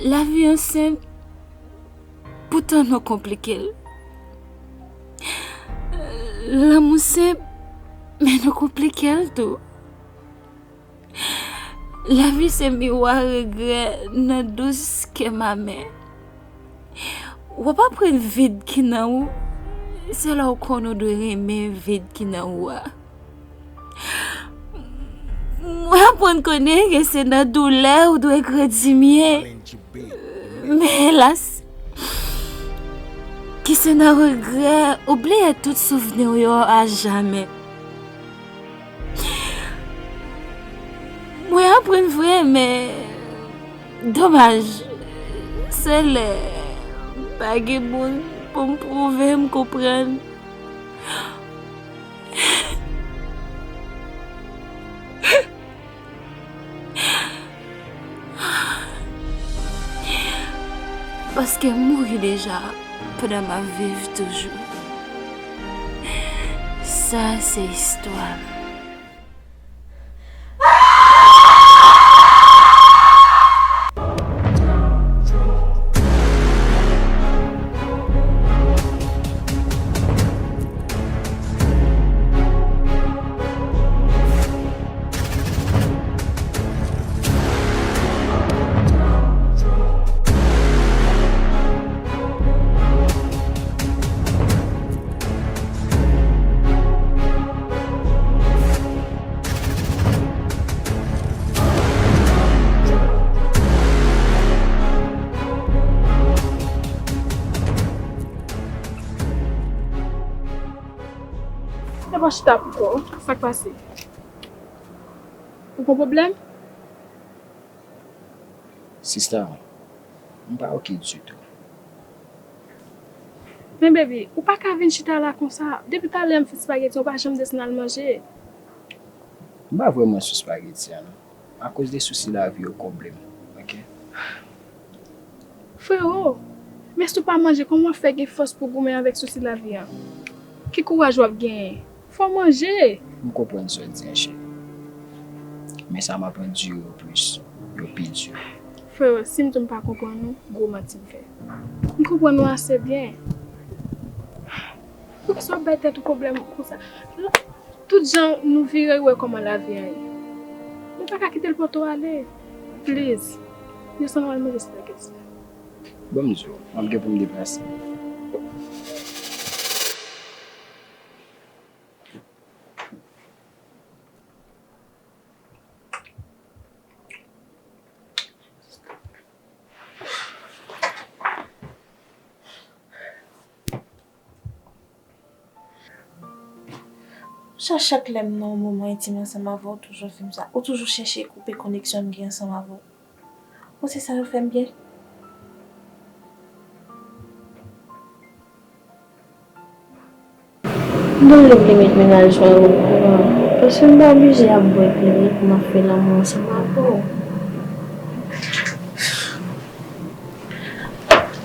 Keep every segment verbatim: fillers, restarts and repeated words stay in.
Lavi an senp, poutan nou konplike l. Lanmou senp, men nou konplike l tou. Lavi se miwa regrè nan dous kè m amè. W ap aprann vid ki nan ou, se lè w konn ou dwe renmen vid ki nan ou a. Mwen aprann konnen ke se nan doulè ou dwe grandi mye. Men elas, ki se nan regrè ou bliye tout souvni w yo ajamè. Mwen aprann vre, men domaj, se lè pa gen moun pou m pwouve m konprann. Paske m mouri deja pandan m ap viv toujou. Sa se istwa m. Epa chita pito, sa k pase? Ou gon pwoblèm? Sista, m pa oke ditou. Men baby, ou pa ka vin chita la konsa. Depi talè m fè espageti, ou pa janm desann al manje. M pa vrèman sou espageti a non. Akoz de sousi lavi yo konble m, oke? Frero, men si w pa manje, kòman w ap fè gen fòs pou goumen avèk sousi lavi a? Ki kouraj w ap genyen? Fò w manje! M konprann sa w di an, cheri. Men sa m ap andire yo plis, yo pi di. Frero, si m di w m pa konprann ou, gwo manti m fè. M konprann ou ase byen. Poukisa w ap bay tèt ou pwoblèm konsa? Tout jan nou vire, w wè kòman lavi a ye. Nou pa ka kite l pote w ale. Please, desann al manje espageti. Bon, m di w, m ap gen pou m deplase. Sa chak lè m nan yon moman entim ansanm avè w, ou toujou fè m sa. Ou toujou chèche koupe koneksyon m gen ansanm avè w. Ou se sa yo fè m byen? M ta renmen w mete mennaj mwen okouran, paske m pa oblije ap bwè kleren pou m ap fè lanmou ansanm avè w.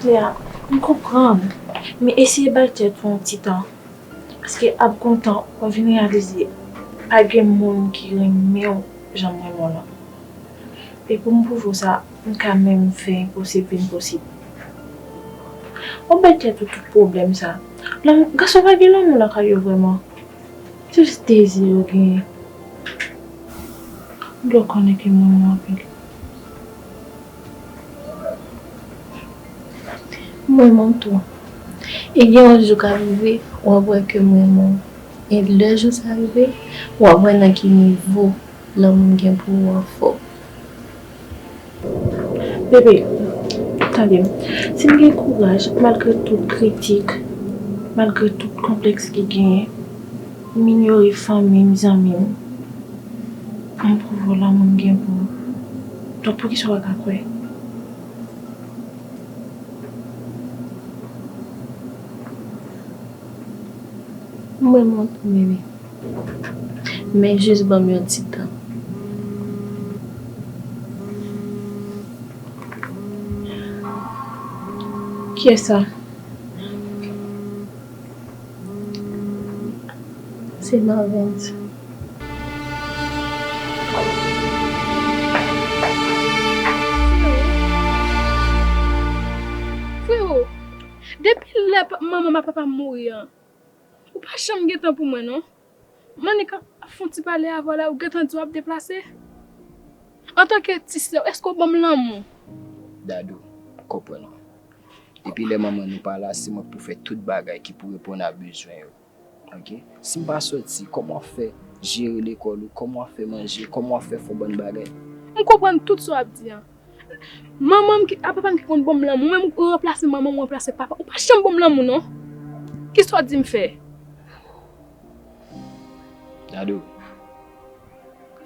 Lea, m konprann, men eseye bay tèt ou yon ti tan, paske ap gon tan w ap vin reyalize pa gen moun ki renmen w jan m renmen w lan. E pou m pwouve w sa, m ka menm fè enposib vin posib. W ap bay tèt ou tout pwoblèm sa. Lanmou, gason pa gen lanmou lakay yo vrèman. Se jis dezi yo genyen. M dwe konnen ke m renmen w anpil. M renmen w tou. E gen yon jou k ap rive, w ap wè ke m renmen w. E lè jou sa rive, w ap wè nan ki nivo lanmou m gen pou ou an fò. Bebe, tande m. Si m gen kouraj, malgre tout kritik, malgre tout konplèks ki genyen, m inyore fanmi m, zanmi m, m pwouve w lanmou m gen pou ou. Donk, poukisa w pa ka kwè? M renmen w tou, bebe. Men jis ban m yon ti tan. Kiyès sa? Se Marvens. Manman m ak papa m mouri an. Ou pa janm gen tan pou mwen, non. Monica ap fè yon ti pale avè w la, ou gentan di w ap deplase? Antanke ti sè w, èske w ban m lanmou? Dadou, konprann mwen. Depi lè manman nou pa la, se mwen k pou fè tout bagay ki pou reponn a bezwen yo. Ok? Si m pa sòti, kòman w ap fè jere lekòl ou? Kòman w ap fè manje? Kòman w ap fè fè yon bann bagay? M konprann tout sa w ap di an. Manman m ki, a papa m ki konn ban m lanmou. Ou menm ou ranplase manman m, ou ranplase papa. Ou pa janm ban m lanmou, non. Kisa w di m fè? Dadou,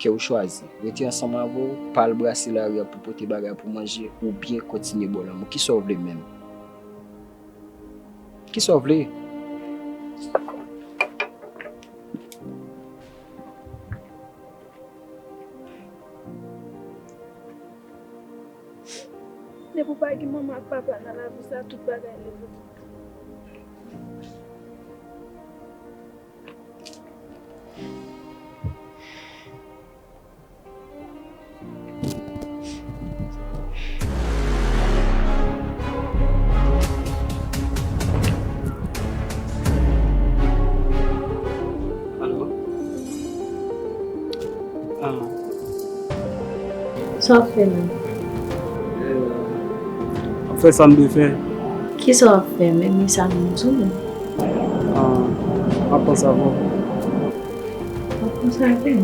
kè w chwazi. Rete ansanm avè w, pa al brase lari a pou pote bagay pou manje, oubyen kontinye ba w lanmou. Kisa w vle menm? Kisa w vle? Depi w pa gen manman ak papa nan lavi sa, tout bagay leve. Alo? Ah. Sa w ap fè menm? Eh, m ap fè sa m dwe fè. Kisa w ap fè menm? E sa menm tou menm? Ah, m ap panse avè w. W ap panse avè m?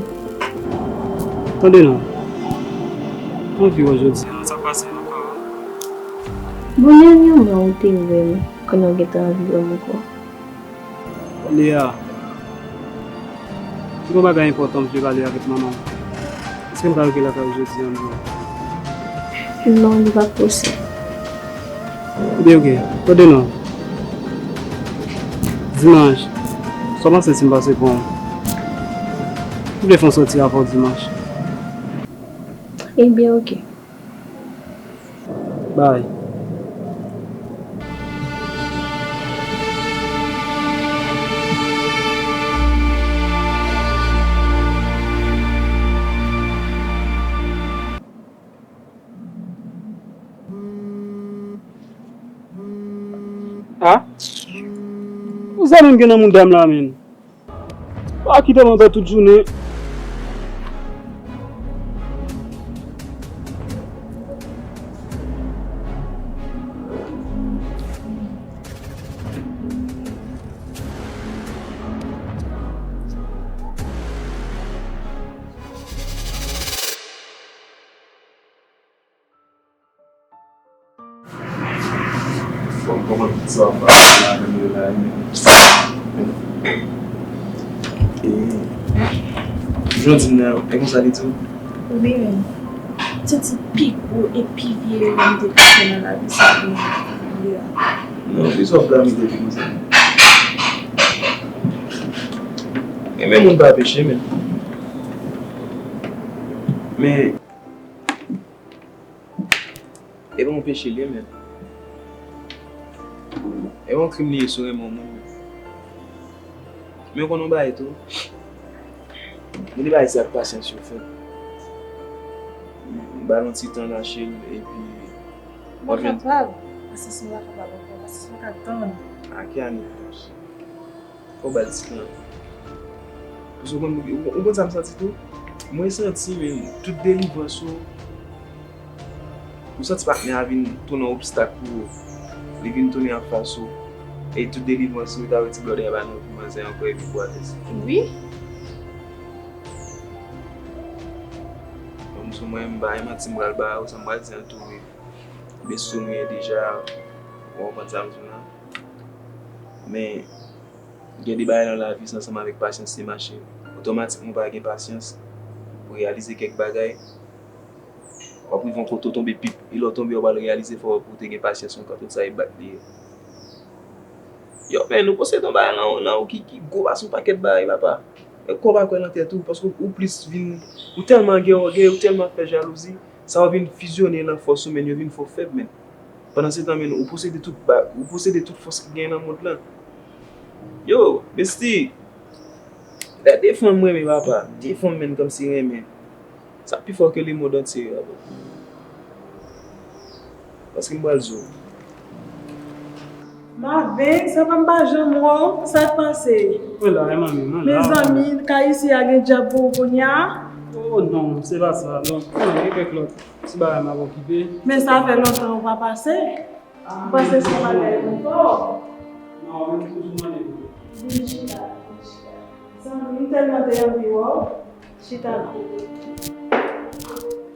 Tande non. M anvi wè w jodi a. Sa pase nan kò w? Bon, dènyèman ou te wè m, kounye a w gentan anvi wè m ankò. Lea, gen yon bagay enpòtan m vle pale avèk manman m. Èske m ka rive lakay ou jodi a, m di w? Non, li p ap posib. Ebyen, ok. Tande non. Dimanch, sa w panse si m pase pran w? M vle fè yon sòti avè w dimanch. Ebyen, ok. Bay. Ah? Pou sa menm gen nan mouda m la, menm. Pa kite m anba tout jounen. Kòm, kòman tout sa ap pase la, menm yo la, men. E, jodi m nan, e konsa li di w? Wi, men. Se ti pi gwo e pi vye erè m te fè nan lavi sa, men, li a. Non, kisa w ap blame tèt ou konsa? E men moun pa peche, men. Men, E pa yon peche li ye, men. E pa yon krim li ye si w renmen yon moun, men. Men w konn yon bagay tou? Gen de bagay se ak pasyans yo fèt. Ba l yon ti tan, lache l, epi w ap jwenn. Mwen kapab. Pasyans mwen pa kapab ankò. Pasyans mwen ka tann. A ki ane? Fò w ba l ti tan. Paske w konn, ou, ou konn sa m santi tou? Mwen santi, men, tout delivrans ou, ou santi patnè a vin tounen yon obstak pou ou. Li vin tounen anfas ou. E tout delivrans ou, ta vle di blòdè a pa nan vi manzè ankò epi pou atè. Wi. Bon, sou mwen, m pa gen manti m pral ba ou, sa m pral di an tou, wi. Besti w nou ye deja, ou konprann sa m di w lan. Men, gen de bagay nan lavi, se ansanm avèk pasyans li mache. Otomatikman, ou pa gen pasyans pou reyalize kèk bagay, w ap rive yon kote w tonbe pip. E lè w tonbe, w pral reyalize fò pou w te gen pasyans ankò, tout sa e bat li ye. Yo, men, nou posede yon bagay nan, nan ou ki, ki gwo pase yon pakèt bagay, papa. E kò w pa kwè nan tèt ou, paske ou plis vin, ou tèlman gen ògèy, ou tèlman ap fè jalouzi, sa w vin fizyonnen nan fòs ou, men, yo vin fè w fèb, men. Pandansetan, men, ou posede tout ba-, ou posede tout fòs ki genyen nan mond lan. Yo, besti, lè de fanm renmen papa, de fanm menm kòmsi renmen. Sa pi fò ke lemonn antye, papa. Paske m pral di w. Maven, sa pa m pa janm wè w, sa k pase? Mwen la, wi, manmi, mwen la. Mezanmi, kay isi a gen djab pou ou kounye a? Oh non, se pa sa, non. Non, gen kèk lòt ti bagay m ap okipe. Men sa fè lontan ou pa pase. M panse se yon bagay konfò. Non, men m toujou mande pou ou. Vin chita, vin chita. Zanmi, m tèlman te anvi wè w. Chita non.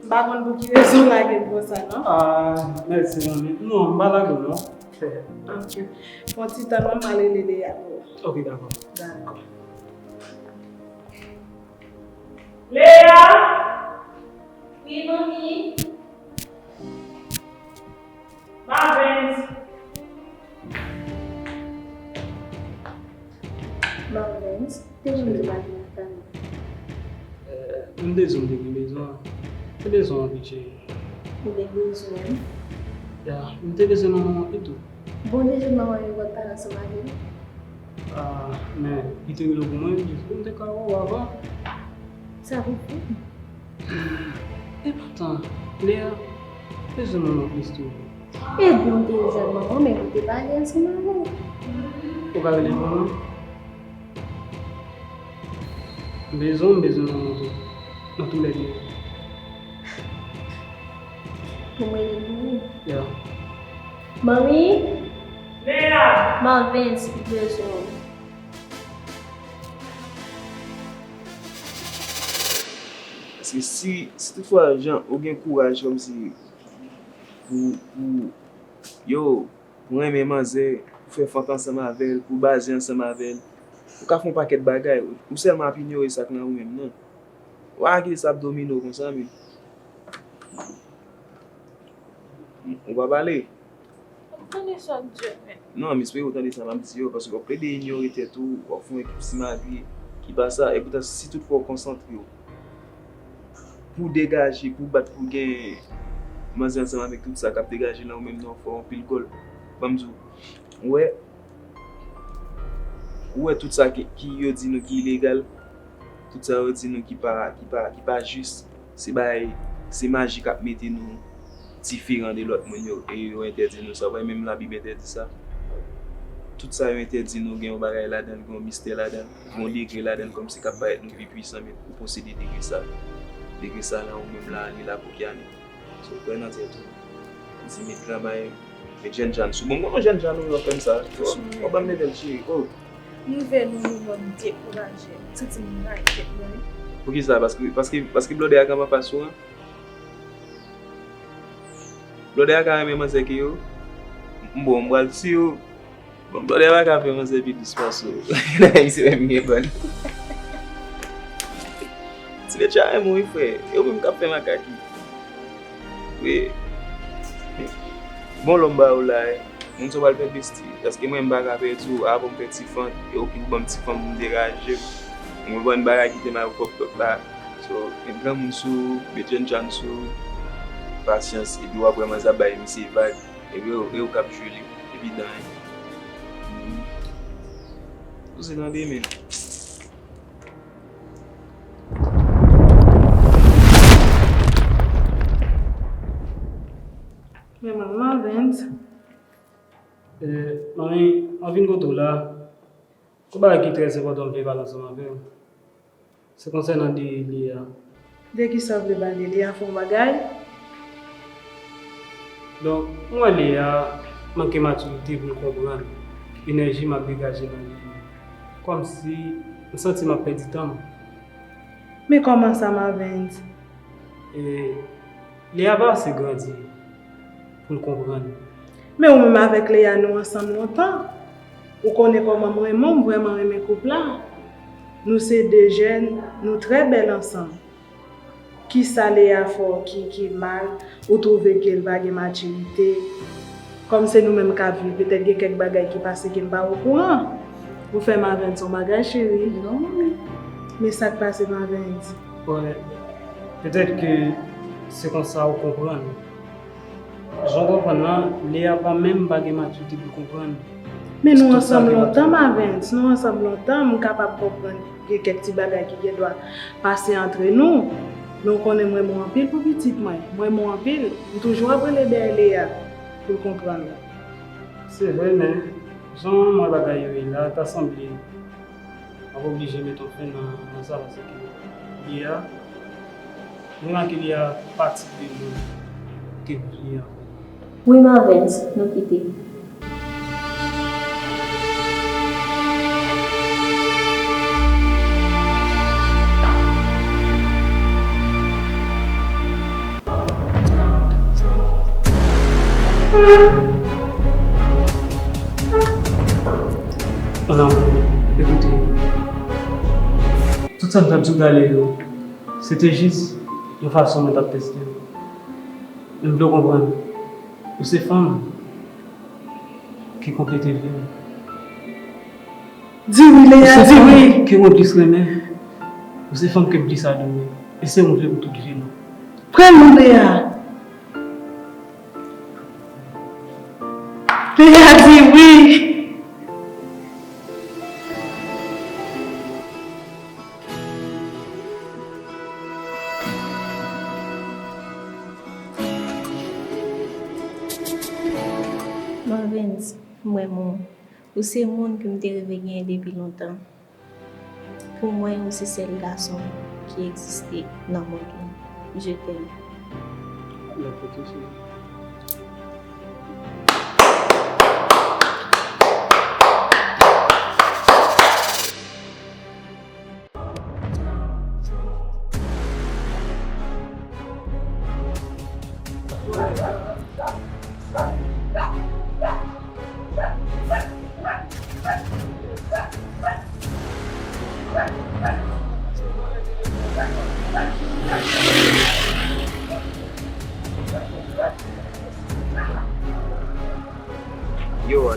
M pa konn pou ki rezon w lage m konsa non. Ah, mèsi, manmi. Non, m pa lage w non. Ok. Fè yon ti tan non, m al rele Leya pou ou. Ok, dakò. Dakò. Leya! Wi, manmi. Marvens. Marvens, te vin di bagay la tann. Eh, m te di w m te gen bezwen. Te bezwen w pi cheri. Ou te bezwen m? Ya, m te bezwen manman w pi tou. Bon, deje manman yo wè pa ansanm avè l. Ah, men li te rele w pou mwen, m te ka wè w avan. Sa pou fè? Enpòtan, Leya, bezwen manman plis tou. Ebyen, w te jwenn manman, men ou te pale ansanm avè l. Ou ka rele l pou mwen? M bezwen, m bezwen manman tou. Nan tou lè de. Pou mwen rele l pou ou? Ya. Manmi? Leya! Marvens bezwen w. Paske si, si toutfwa jan ou gen kouraj kòmsi pou, pou, yo, pou renmen manzè, pou fè fant ansanm avè l, pou baze ansanm avè l, ou ka fè yon pakèt bagay, ou, ou sèlman ap inyore sa k nan ou menm, non. Ou pa ka kite sa ap domine w konsa, men. Ou pa pale. M tande sa w ap di yo, men. Non, m espere w tande sa m ap di yo, paske w ap plede inyore tèt ou, w ap fè yon ekip simagri ki pa sa, epoutan si toutfwa w konsantre w pou degaje, pou bat, pou gen manzè ansanm avèk tout sa k ap degaje nan ou menm nan, w fè anpil gòl. Ban m di w, ou wè, ou wè tout sa ki, ki yo di nou ki ilegal, tout sa yo di nou ki pa, ki pa, ki pa jis, se bagay, se maji k ap mete nou diferan de lòt moun yo, e yo entèdi nou sa, w wè, menm Labib entèdi sa. Tout sa yo entèdi nou, gen yon bagay ladan l, gen yon mistè ladan l, gen yon degre ladan l, kòmsi k ap parèt nou pi pwisan, men ou posede degre sa. Degre sa nan ou menm la, li la pou ki ane. So, kwè nan tèt ou. Di met travay, met jènjan sou. Bon, m konnen jènjan ou yo fè m sa. W ap ban m leve l, cheri. Oh. Nouvèl ou, ou ban m dekouraje. M santi m rayi tèt mwen. Poukisa? Paske, paske, paske blòdè a kanpe anfas ou an? Blòdè a ka renmen manzè ke yo. M bon, m pral tiye w. Bon, blòdè a pa ka fè manzè pi dous pase w. Nan misye menm gen bann. Ti Betcha renmen w wi, frè. E ou menm k ap fè makaki. Wi. Bon, lòm ba ou la, e. Moun sa w pral fè besti. Paske mwen, m pa ka pèdi w. Avan m fè ti fant, e ou ki pou ban m ti fanm pou m degaje m. Ou konprann bagay kite m ak pwòp pèp la. So, met granmoun sou ou, met jènjan sou ou. Pasyans, epi w ap wè manzè ap bay misye vag. Epi yo, yo k ap jwe li, epi dan, wi. Poze tande, men. Men manman, Vens. Eh, manmi, mwen vin kote w la. Gon bagay ki trè enpòtan m vle pale ansanm avè w. Se konsènan de Lea. De kisa w vle pale? Lea fè yon bagay? Donk, m wè Lea manke matirite pou l konprann enèji m ap degaje nan vi m. Kòmsi m santi m ap pèdi tan m. Men kòman sa, Marvens? E Lea pa ase grandi pou l konprann. Men ou menm avèk Lea nou ansanm lontan. Ou konnen kòman m renmen w, m vrèman renmen koup la. Nou se de jèn, nou trè bèl ansanm. Kisa Lea fè w ki, ki mal, ou twouve ke l pa gen matirite? Kòm se nou menm k ap viv, petèt gen kèk bagay ki pase ke m pa okouran. Ou fè Marvens yon bagay, cheri. Non, manmi. Men sa k pase, Marvens? Wè, petèt ke se konsa ou konprann. Jan w konprann lan, Lea pa menm pa gen matirite pou l konprann. Men nou ansanm lontan, Marvens. Nou ansanm lontan, m kapab konprann gen kèk ti bagay ki gen dwa pase antre nou. Men w konnen m renmen w anpil pou pitit mwen. M renmen w anpil. M toujou ap rele dèyè Lea pou l konprann. Se vre, men Jan m wè bagay yo ye la, ta sanble m ap oblije met yon fen nan, nan sa, paske li a, m remake li a pa tip de moun ke m vle an. Wi, Marvens, nou kite. Madanm, ekoute, tout sa m t ap di w talè yo, se te jis yon fason mwen t ap teste w. Men m vle w konprann, ou se fanm ki konplete vi m. Di wi, Lea, di wi. Ou se fanm ke mwen plis renmen. Ou se fanm ke m plis adore. E se ou m vle pou tout vi m. Pran non, Lea. Lea, di wi. Marvens, m renmen w. Ou se moun ke m te reve genyen depi lontan. Pou mwen, ou se sèl gason ki egziste nan mond lan. Je t'aime. Lè foto, cheri. Yo, yo, yo,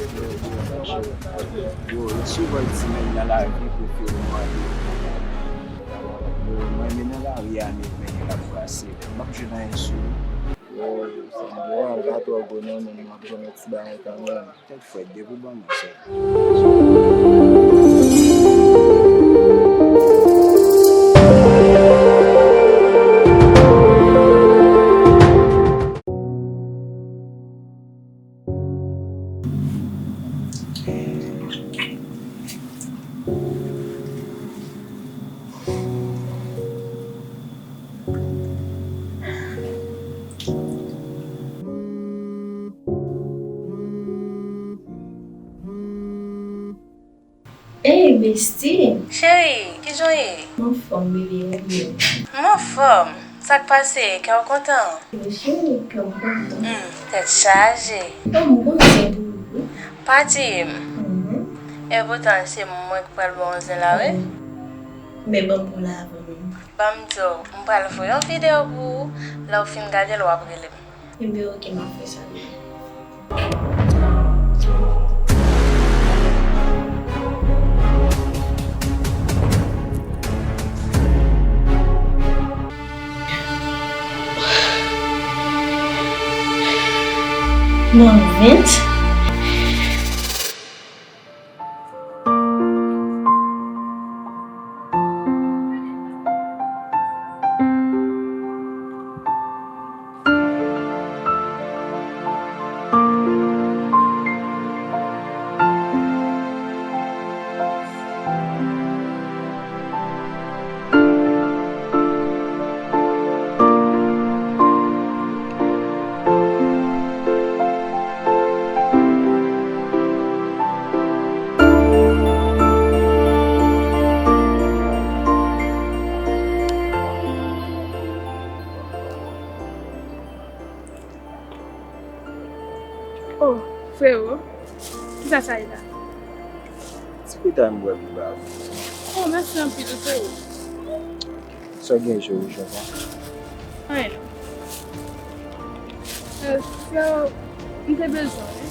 yo, yo, yo souvan di menm nan lavi prefere mwen ale. Yo, mwen menm nan lari a, men, men, men l ap brase. M ap jwenn anyen sou li. Yo, sa m di, yo, al pa twò gwo non, men m ap jwenn yon ti bagay kanmenm. Tèt frèt, depi w ban mwen sèl. Ey, besti! Cheri, kijan w ye? M anfòm, bebe, ou menm? M anfòm. Sa k pase? Kè w kontan? Wi, cheri, kè m kontan. Hmm, tèt chaje. Ban m gon zen pou ou. Pa di m. Mhm. Epoutan, se mwen k pral ba w zen la, wi. Wi. Men ban m pou la avan menm. Ban m di w, m pral voye yon videyo pou ou. Lè w fin gade l, w ap rele m. Enben, oke, m ap fè sa demen. Mwen vent. Oh, frewo, kisa sa ye la? Ti pita m bwè pi ba ou. Oh, mèsi anpil, frewo. Sa w gen, cheri, chonfon? Anyen non. Euh, frewo, m te bezwen w, wi.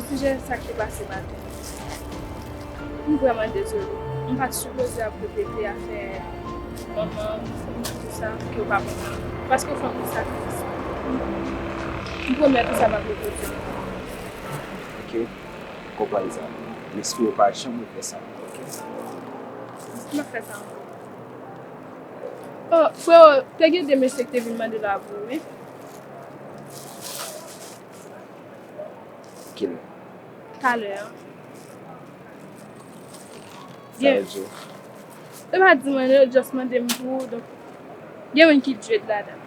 Osijè sa k te pase maten, m vrèman dezole. M pa t sipoze ap repete afè manman m, tout sa, ke w pa konprann. Paske w fè anpil sakrifis. M pwomèt ou sa p ap repete ankò. Oke, m konprann sa. M espere w pa janm refè sa ankò, oke? M p ap fè sa ankò. Oh, frewo, te gen de mesye ki te vin mande lwa pou ou, wi. Kilè? Talè a. Sa yo di w? Yo pa di mwen, yo just mande m pou ou, donk, gen moun ki dread ladan.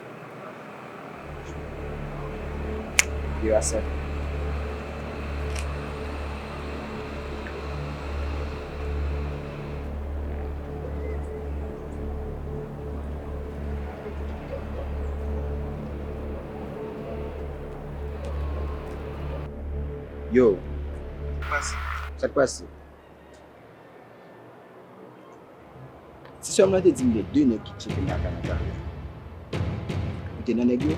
Yo asèp. Yo. Sa k pase? Ti sè m nan te di m gen de nèg ki tcheke m lakay nan talè. Ou te nan nèg yo?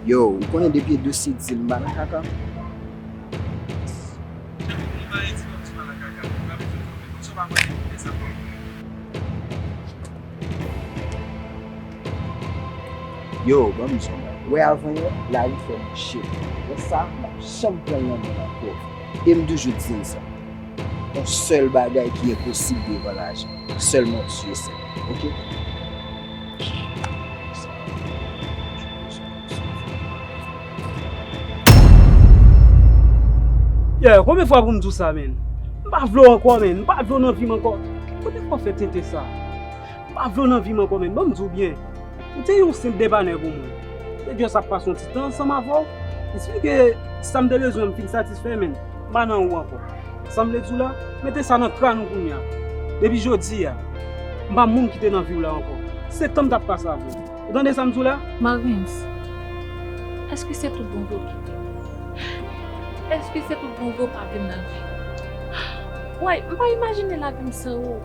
Yo, ou konnen depi e dosye di m pa nan kaka. Yo, ban m di w, wè avan yè, lari fè mouche. Wè sa, m p ap janm pran l nan men l ankò. E m toujou di n sa. Yon sèl bagay ki enposib devan lajan. Sèlman Dye sèl. Oke? Yeah, konbyen fwa pou m di w sa, menn? M pa vle w ankò, menn. M pa vle w nan vi m ankò. Konbyen fwa w fè tenten sa? M pa vle w nan vi m ankò, menn. Ban m di w byen. Ou te yon senp depanè pou mwen. Te just ap pase yon ti tan ansanm avè w. Eksplike sa m te bezwen, m fin satisfè, menn. M pa nan ou ankò. Sa m vle di w la, mete sa nan kràn ou kounye a. Depi jodi a, m pa moun ki te nan vi w la ankò. Se tan m t ap pase avè w. Ou tande sa m di w la? Marvens, èske se tout bon vre w kite m? Èske se tout bon vre w pa vle m nan vi w? Woy, m pa imajine lavi m san ou.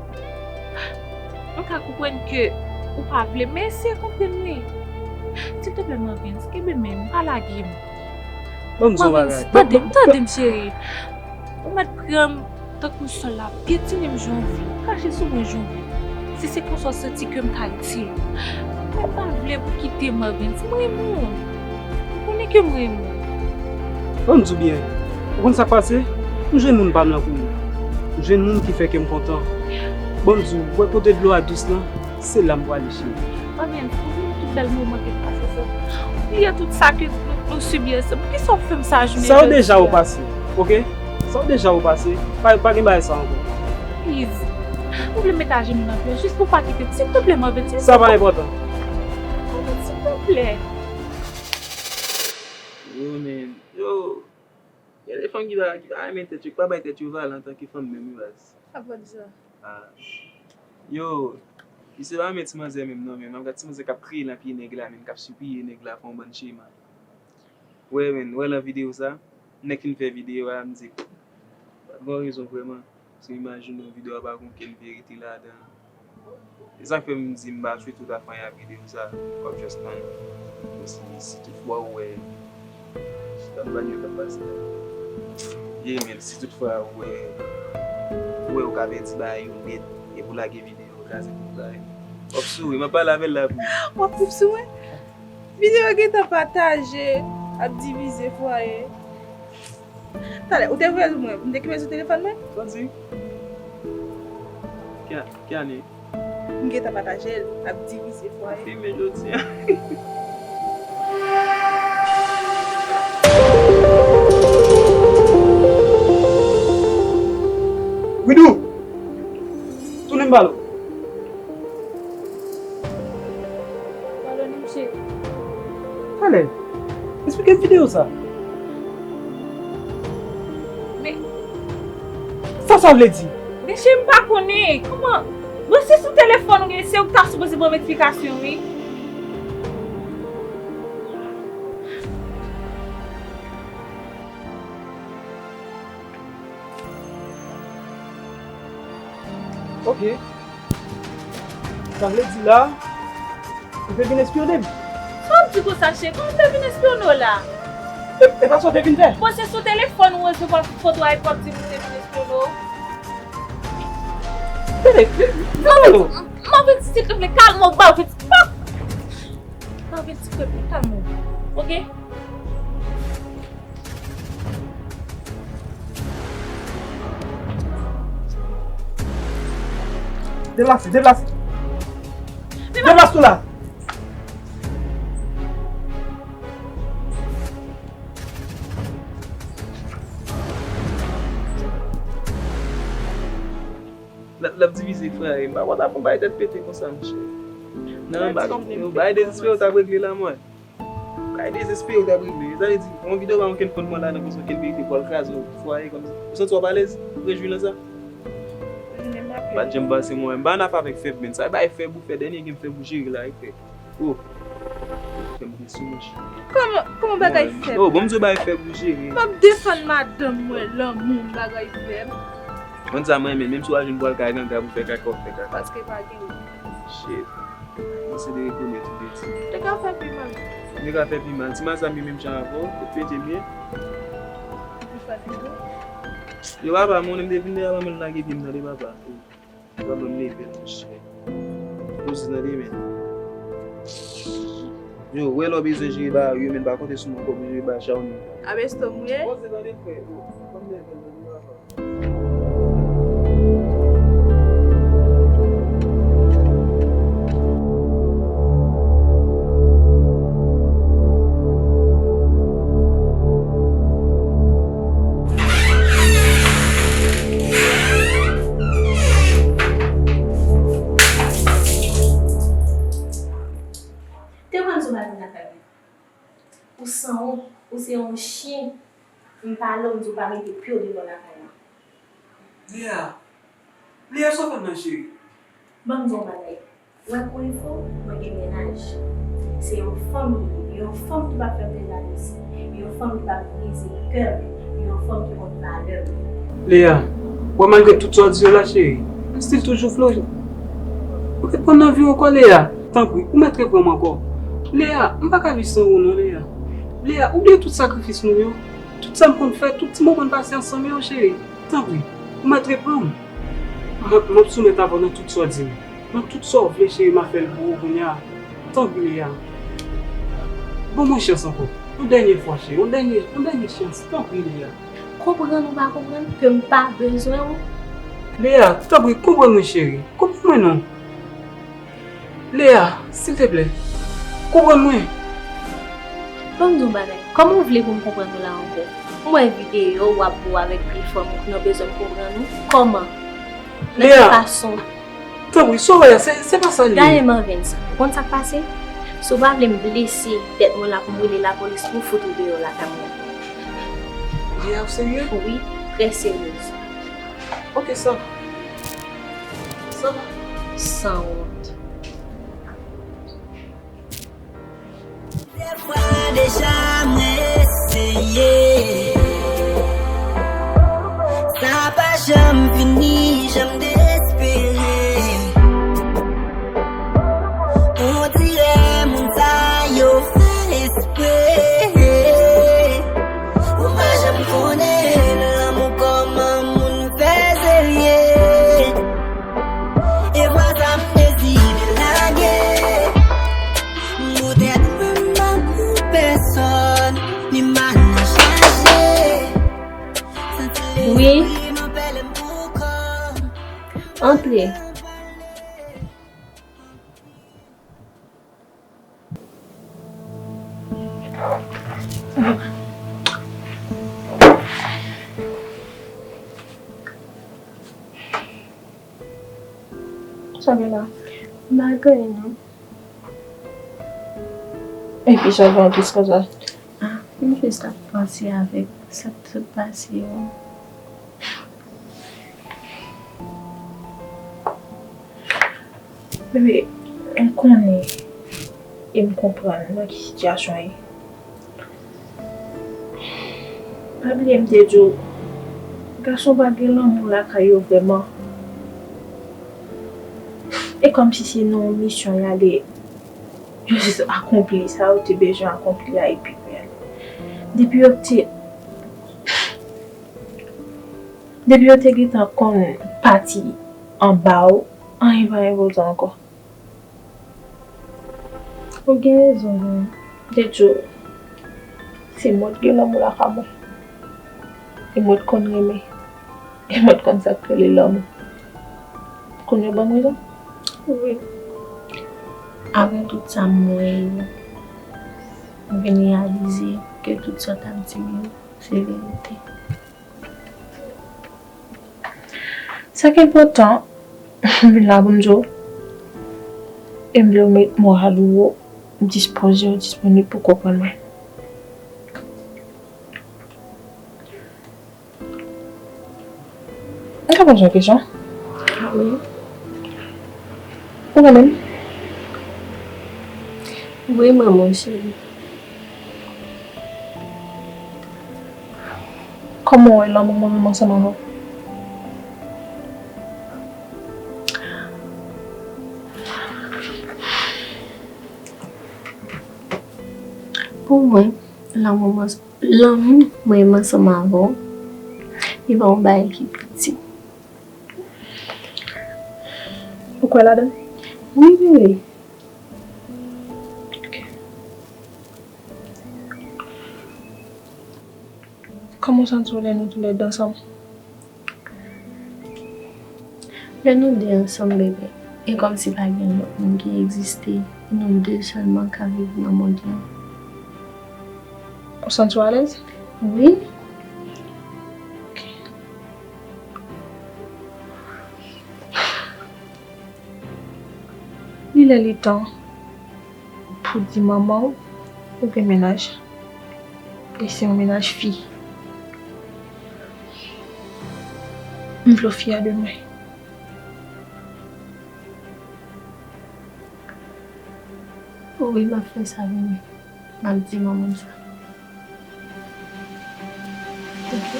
M ka konprann ke ou pa vle, men eseye konprann mwen. Silteplè, Marvens, kenbe men m, pa lage m. Ban m di w yon bagay. Marvens, tande m, tande m, cheri. Ou mèt pran m tankou sòl la, pyetine m jan w vle, krache sou mwen jan w vle. Si se konsa w santi ke m ka itil ou, mwen pa vle pou w kite m, Marvens. M renmen w. Ou konnen ke m renmen w. Ban m di w byen. Ou konn sa k pase? M jwenn moun pa m lan kounye a. M jwenn moun ki fè kè m kontan. Ban m di w, ou wè kote dlo a dous lan? Se la m prale, cheri. Marvens, ou bliye tout bèl moman ke n pase ansanm. Ou bliye tout sa ke nou, nou sibi ansanm. Poukisa w ap fè m sa jounen jodi a? Sa yo deja yo pase, oke? Sa yo deja yo pase. Pa, pa gen bagay sa ankò. Please. Ou vle m met ajenou nan pye w jis pou w pa kite m. Silteplè, Marvens, silteplè. Sa pa enpòtan. Marvens, silteplè. Yo, men. Yo. Gen de fanm ki pa, ki pa renmen tèt yo, ki pa bay tèt yo valè antanke fanm menm, wi, baz. Sa vle di sa? Ah. Yo, misye pa renmen ti manzè menm non, men m ap gad ti manzè k ap kriye nan pye nèg la, menm k ap sipliye nèg la fè yon bann chema. Wè, men, wè nan videyo sa, nèg fin fè videyo a, m di, pa t gen rezon vrèman. Sou imaj ou nan videyo a, pa gen okenn verite ladan. Se sa k fè m di m pa swete w ta fè anyen ak videyo sa. W ap just tann. Men si, si toutfwa ou wè, si t ap bann yo k ap pase la. Ye, men si toutfwa ou wè, ou wè ou ka pèdi bagay yo nèt, epi w lage videyo, w kraze tout bagay. W ap souri, m ap pale avè l la pou ou. W ap trip sou mwen? Videyo gentan pataje, ap divize fwaye. Talè, ou te voye l mwen, m te kenbe l sou telefòn mwen? Santi? Ki a-, ki ane? M gentan pataje l, l ap divize fwaye. Konfime jodi a. Widou! Tounen m bal ou. Padone m, cheri. Talè, esplike m videyo sa. Men sa sa vle di? Men cheri, m pa konnen. Kòman? Bon, se sou telefòn ou ye, se ou k ta sipoze ban m eksplikasyon, wi. Ok. Sa vle di la, ou te vin espyone m? Sa w ap di konsa, cheri? Kòman m te vin espyone w la? E, e pa sa w te vin fè? Bon, se sou telefòn ou resevwa foto a epi w ap di m ou te vin espyone w? Tande, tande. Marvens, silteplè, kalme w, Marvens. Marvens, silteplè, kalme w. Ok? Deplase, deplase. Deplase tou la. L ap divize fraye. M pa konn ap fè yon bagay tèt pete konsa, monchè. Nan, bagay dezespere w t ap regle la, mwen. Bagay dezespere w t ap regle. Sa vle di, yon videyo pa yon kenn konn mwen ladan, konsa yon kenn verite, pou al kraze yon fwaye kòmsi. Ou santi w ap alèz? Ou rejwi nan sa? M pa t janm panse mwen. M pa nan afè avèk fèb, men sa bay fèb ou fè, dènye gen fèb ou jere la, e fè. Oh. Fè m ri sou mouch. Kòman, kòman bagay fèb? Oh, bon, m di w bagay fèb ou jere. M ap defann madanm mwen, lanmou m, bagay fèb. Konn sa mwen renmen, menm si w al jwenn pral kay ganga pou fè kaka, w fè kaka. Paske pa gen. Shit. Mwen se de rekonèt ou betiz. Te ka fè pi mal. Te ka fè pi mal. Ti mazam yo menm jan avè w, yo pete byen. Yo papa, mwen menm depi m te papa, mwen lage pye m tande papa. Papa m leve l, monchè. Poze nan demen. Yo, wè lè w bezwen jere bagay yo, men pa konte sou mwen ankò pou jere bagay sa yo menm. Abesto m ye. Poze nan demen, yo. Papa m leve l tande papa. Te konn sou bagay lakay mwen. Ou sanwont, ou se yon chen. M pale w, m di w pa mete pye w deyò lakay la. Lea, Lea, sa w fè m nan, cheri? Ban m di w yon bagay. Ou wè kou enfo, mwen gen mennaj. Se yon fanm li ye, yon fanm ki p ap fè m fè jalouzi, yon fanm ki p ap brize kè m, yon fanm ki konn valè m. Lea, w wè malgre tout sa w di yo la, cheri, m still toujou vle w. Ou ret pran m nan vi w ankò, Lea. Tanpri, ou mèt reprann m ankò. Lea, m pa ka viv san ou non, Lea. Lea, ou bliye tout sakrifis nou yo. Tout sa m konn fè, tout ti moman n pase ansanm yo, cheri. Tanpri, ou mèt reprann m. M, m ap soumèt avè w nan tout sa w di m. Nan tout sa w vle, cheri, m a fè l pou ou kounye a. Tanpri, Lea. Ban mwen chans ankò. Yon dènye fwa, cheri. Yon dènye, yon dènye chans. Tanpri, Lea. Konprann ou pa konprann ke m pa bezwen w. Lea, tanpri, konprann mwen, cheri. Konprann mwen non. Lea, silteplè, konprann mwen. Ban m di w yon bagay. Kòman w vle pou m konprann ou la ankò? M wè videyo w ap bo avèk pye fanm ou ki nan bezwen m konprann ou. Kòman? Nan ki fason? Tanpri, sa w wè a, se, se pa sa l ye. Gade Marvens, ou konn sa k pase? Si w pa vle m blese tèt mwen la pou m rele lapolis pou fout ou deyò lakay mwen. Lea, ou serye? Wi, trè seryez. Ok, sa va. Sa va. Sanwont. Dèfwa deja mwen eseye. Sa pa janm fini, janm dezespere. On dirè moun sa yo fè espre. Ou pa janm konnen lanmou kòman moun fè serye. E vwa sa m deside lage. M pou tèt mwen, m pa pou pèsòn. Ni mal nan chache. Santi lespri m anpè lè m pou kò m. Antre. Sa gen la? M pa gen anyen non. Epi sa gen anplis konsa? Ah, m jis ap panse avèk sa k sot pase yo. Bebe, m konnen e m konprann nan ki sitiyasyon w ye. Pa bliye m te di w, gason pa gen lanmou lakay yo vrèman. E kòmsi se nan yon misyon y ale, yo jis akonpli sa yo te bezwen akonpli a epi yo ale. Depi yo te, depi yo te gentan konn pati anba w, anyen pa enpòtan ankò. Ou gen rezon, wi. Te di w, se mwen ki gen lanmou lakay mwen. E mwen ki konn renmen. E mwen ki konn sa k rele lanmou. Kounye a w ban m rezon? Wi. Apre tout sa m wè yo, m vin reyalize ke tout sa w t ap di m yo, se verite. Sa k enpòtan, M vin la pou m di w, e m vle w met moral ou wo, dispoze w, disponib pou konprann mwen. M ka poze w kesyon? Ah wi. Ou renmen m? Wi, mwen, mon cheri. Kòman w wè lanmou mwen menm ansanm avè w? Pou mwen, lanmou mwen, lanmou mwen menm ansanm avè w, li pa yon bagay ki piti. Ou kwè ladan l? Wi, wi, wi. Ok. Kòman w santi w lè nou toulède ansanm? Lè nou de ansanm, bebe, e kòmsi pa gen lòt moun ki egziste, e nou de sèlman ka viv nan mond lan. Ou santi w alèz? Wi. Ok. Li lè li tan pou di manman w ou gen mennaj. E se yon mennaj fi. M vle w fyè de mwen. Wi, m ap fè sa, bebe. M ap di manman m sa. Ok.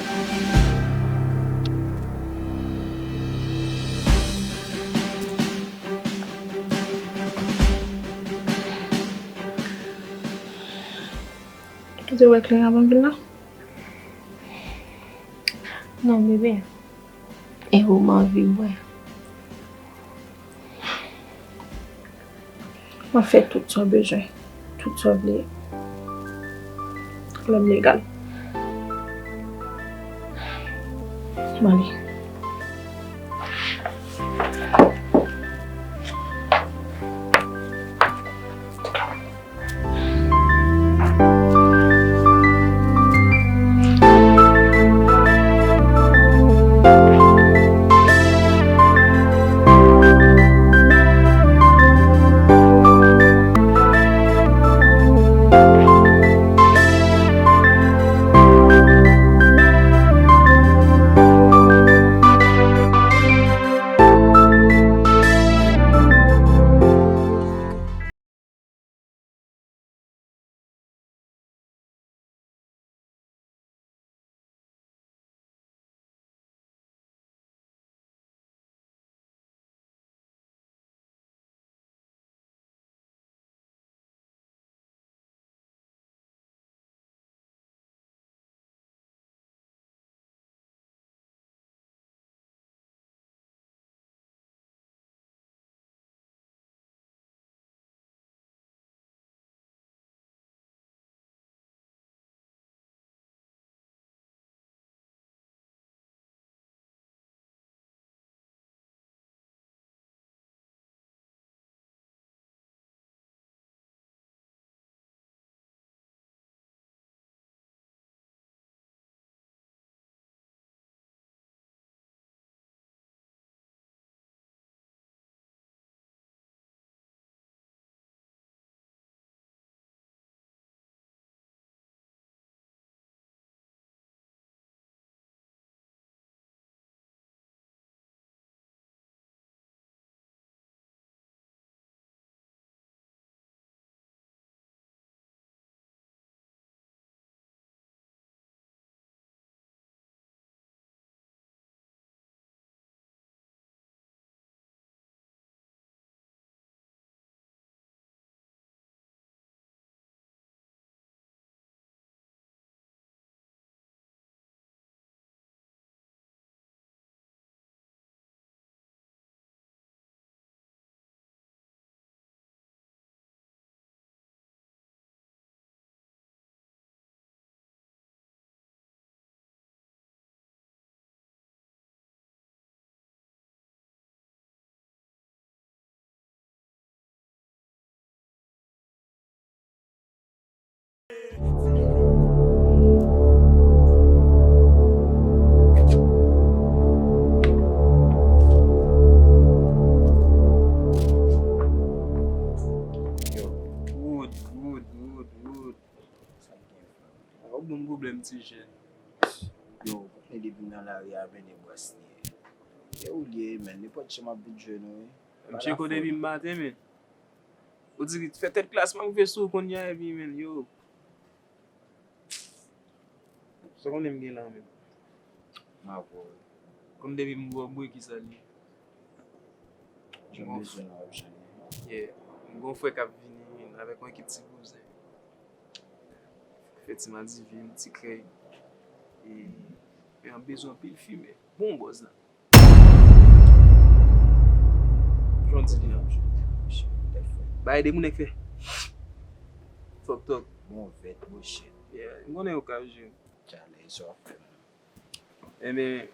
Ou te wè kleren avan m vin la? Non, bebe. E ou m anvi bwè. Mwen fè tout sa w bezwen, tout sa w vle. Lè m legal. M ale. Pwoblèm ti jèn. Yo, ou konnen depi m nan lari a, mennen bwès li ye. E ou li ye, menn, nenpòt jan m ap vin jwenn ou, wi. M tcheke w depi m maten, men. Ou di, fè tèt klas m ap rive sou ou kounye a, epi, menn, yo. Sa konnen m gen la menm. Mavo. Kòm depi m wè w bwe, kisa li ye? Jan bezwen nan w ap jwenn li. Yeah. M gon frè k ap vini avèk yon ekip ti bouzen. Fè ti madivin, ti krèy. E, e an bezwen anpil fimen. Bon bòz la. Jan di li an. Bay de moun k fè. Fòk tòk. Bon vèt, bon shit. Yeah, m konnen yo ka jwe. Challenge, sa w ap fè. Ebyen,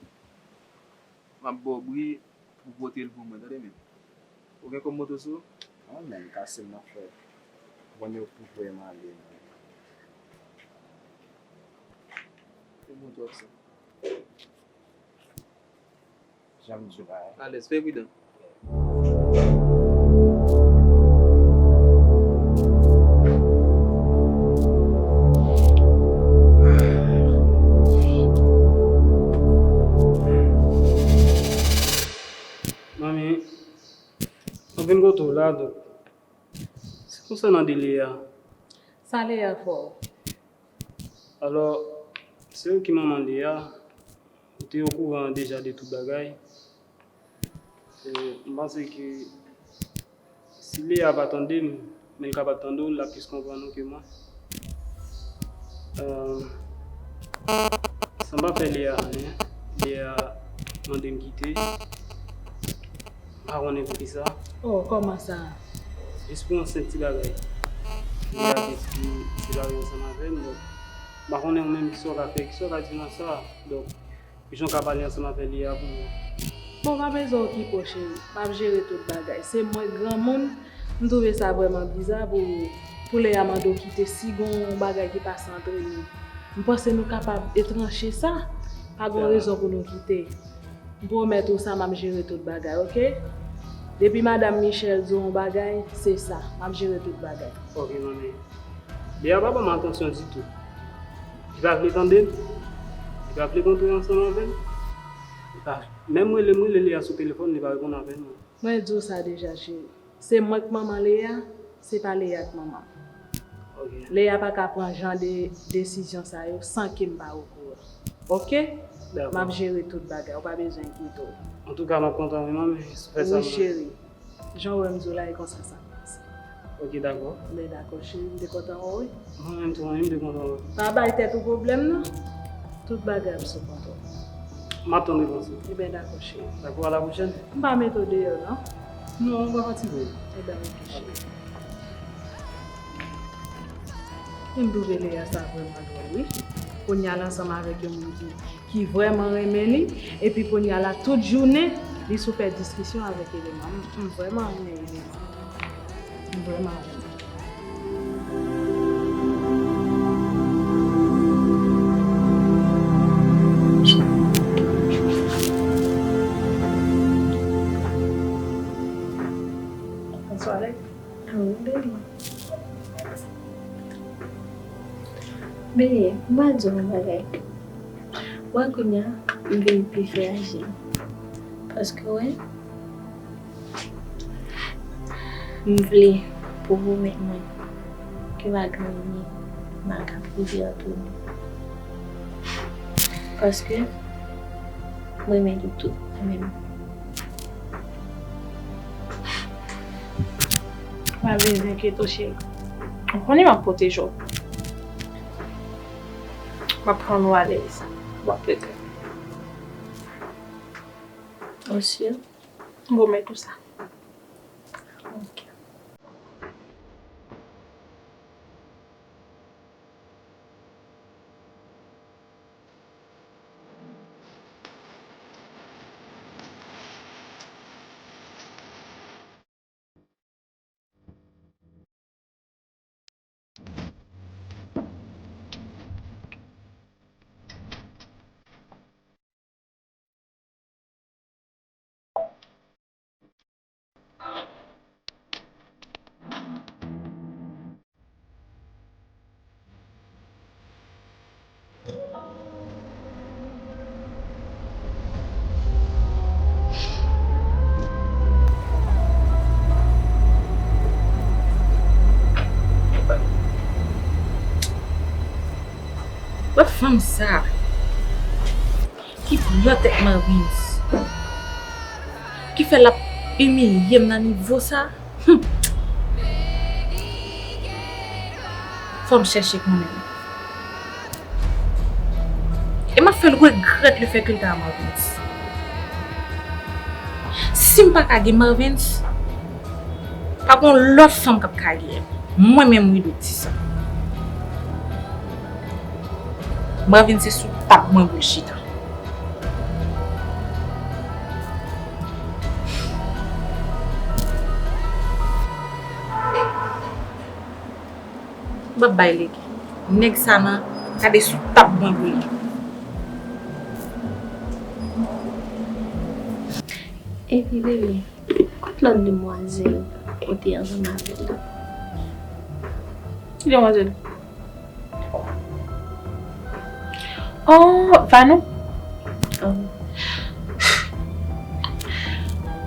m ap ba w bri pou pote l pou mwen, tande men. Ou gen kòb moto sou ou? Non, men, kase m nan frè. Ou konnen yo pou voye m ale, non. Pou moto ap sa. Jan m di w la. Alèz, fè pridan. Manmi, mwen vin kote w la, donk, se konsènan de Leya. Sa Leya fè w? Alò, se ou ki manman Leya, ou te okouran deja de tout bagay. E, m panse ke si Leya pa tande m, men l kapab tande w, l ap plis konprann ou ke mwen. San m pa fè Leya anyen, Leya mande m kite. M pa konnen poukisa. Oh, kòman sa? Jis pou yon senp ti bagay. Leya te di li te pa ansanm avè m, donk m pa konnen ou menm kisa w ka fè, kisa w ka di nan sa. Donk, jan w ka pale ansanm avè Leya pou mwen. Bon, pa bezwen okipe w, cheri. M ap jere tout bagay. Se mwen k granmoun, m twouve sa vrèman biza pou, pou Leya mande w kite si gon bagay ki pase antre nou. M panse nou kapab etranche sa. Pa gon rezon pou nou kite. M pwomèt ou sa, m ap jere tout bagay, oke? Depi madanm Michel di w yon bagay, se sa. M ap jere tout bagay. Ok, manmi. Leya pa ban m atansyon ditou. Li pa vle tande m. Li pa vle kontre ansanm avè m. Li pa, menm rele m, rele Leya sou telefòn, li pa reponn apèl mwen. Mwen di w sa deja, cheri. Se mwen k manman Leya, se pa Leya k manman m. Ok. Leya pa ka pran jan de desizyon sa yo san ke m pa okouran. Oke? Dakò. M ap jere tout bagay, ou pa bezwen enkyete w. Antouka, m ap kontan wi, manmi, si w fè sa. Wi, cheri. Jan w wè m di w la, e konsa sa pase. Ok, dakò. Men dakò, cheri, m te kontan wè w, wi. Mwen menm tou, mwen menm, m te kontan wè w. Pa bay tèt ou pwoblèm, non. Tout bagay ap sou kontwòl. M ap tann repons ou. Ebyen, dakò, cheri. Dakò, a la pwochèn. M pa mete w deyò, non. Non, ou pa fatige. Ebyen, ok, cheri. E m twouve Leya sa vrèman dwòl, wi. Kounye a l ansanm avèk yon moun ki, ki vrèman renmen li, epi kounye a la, tout jounen, li sou fè diskisyon avèk Elena. M, m vrèman renmen Elena. M vrèman renmen. Bonswa, Alex. Ah wi, Beni. Beni, m a di w yon bagay. Wè kounye a, m vin pi fraji. Paske, wè, m vle pwomèt mwen ke pa gen anyen m ap rive retounen. Paske, m renmen nou tout, mwen menm. Pa bezwen enkyete w, cheri. Ou konnen m ap pwoteje w. M ap rann ou alèz. W ap regrèt. Ou si? M pwomèt ou sa. Ok. Wè fanm sa ki pran tèt Marvens, ki fè l ap imilye m nan nivo sa. Hum. Fò m chèche konnen l. E m ap fè l regrèt lefètke l ta a Marvens. Si m pa ka gen Marvens, pa gen lòt fanm k ap ka gen l. Mwen menm wi Doti sa. Marvens se sou tab mwen pou l chita. M ap bay lege. Nèg sa nan, gade sou tab mwen pou li. Epi bebe, kot lòt demwazèl ou te ansanm avè l? Ki demwazèl? Oh, Vanou. Oh.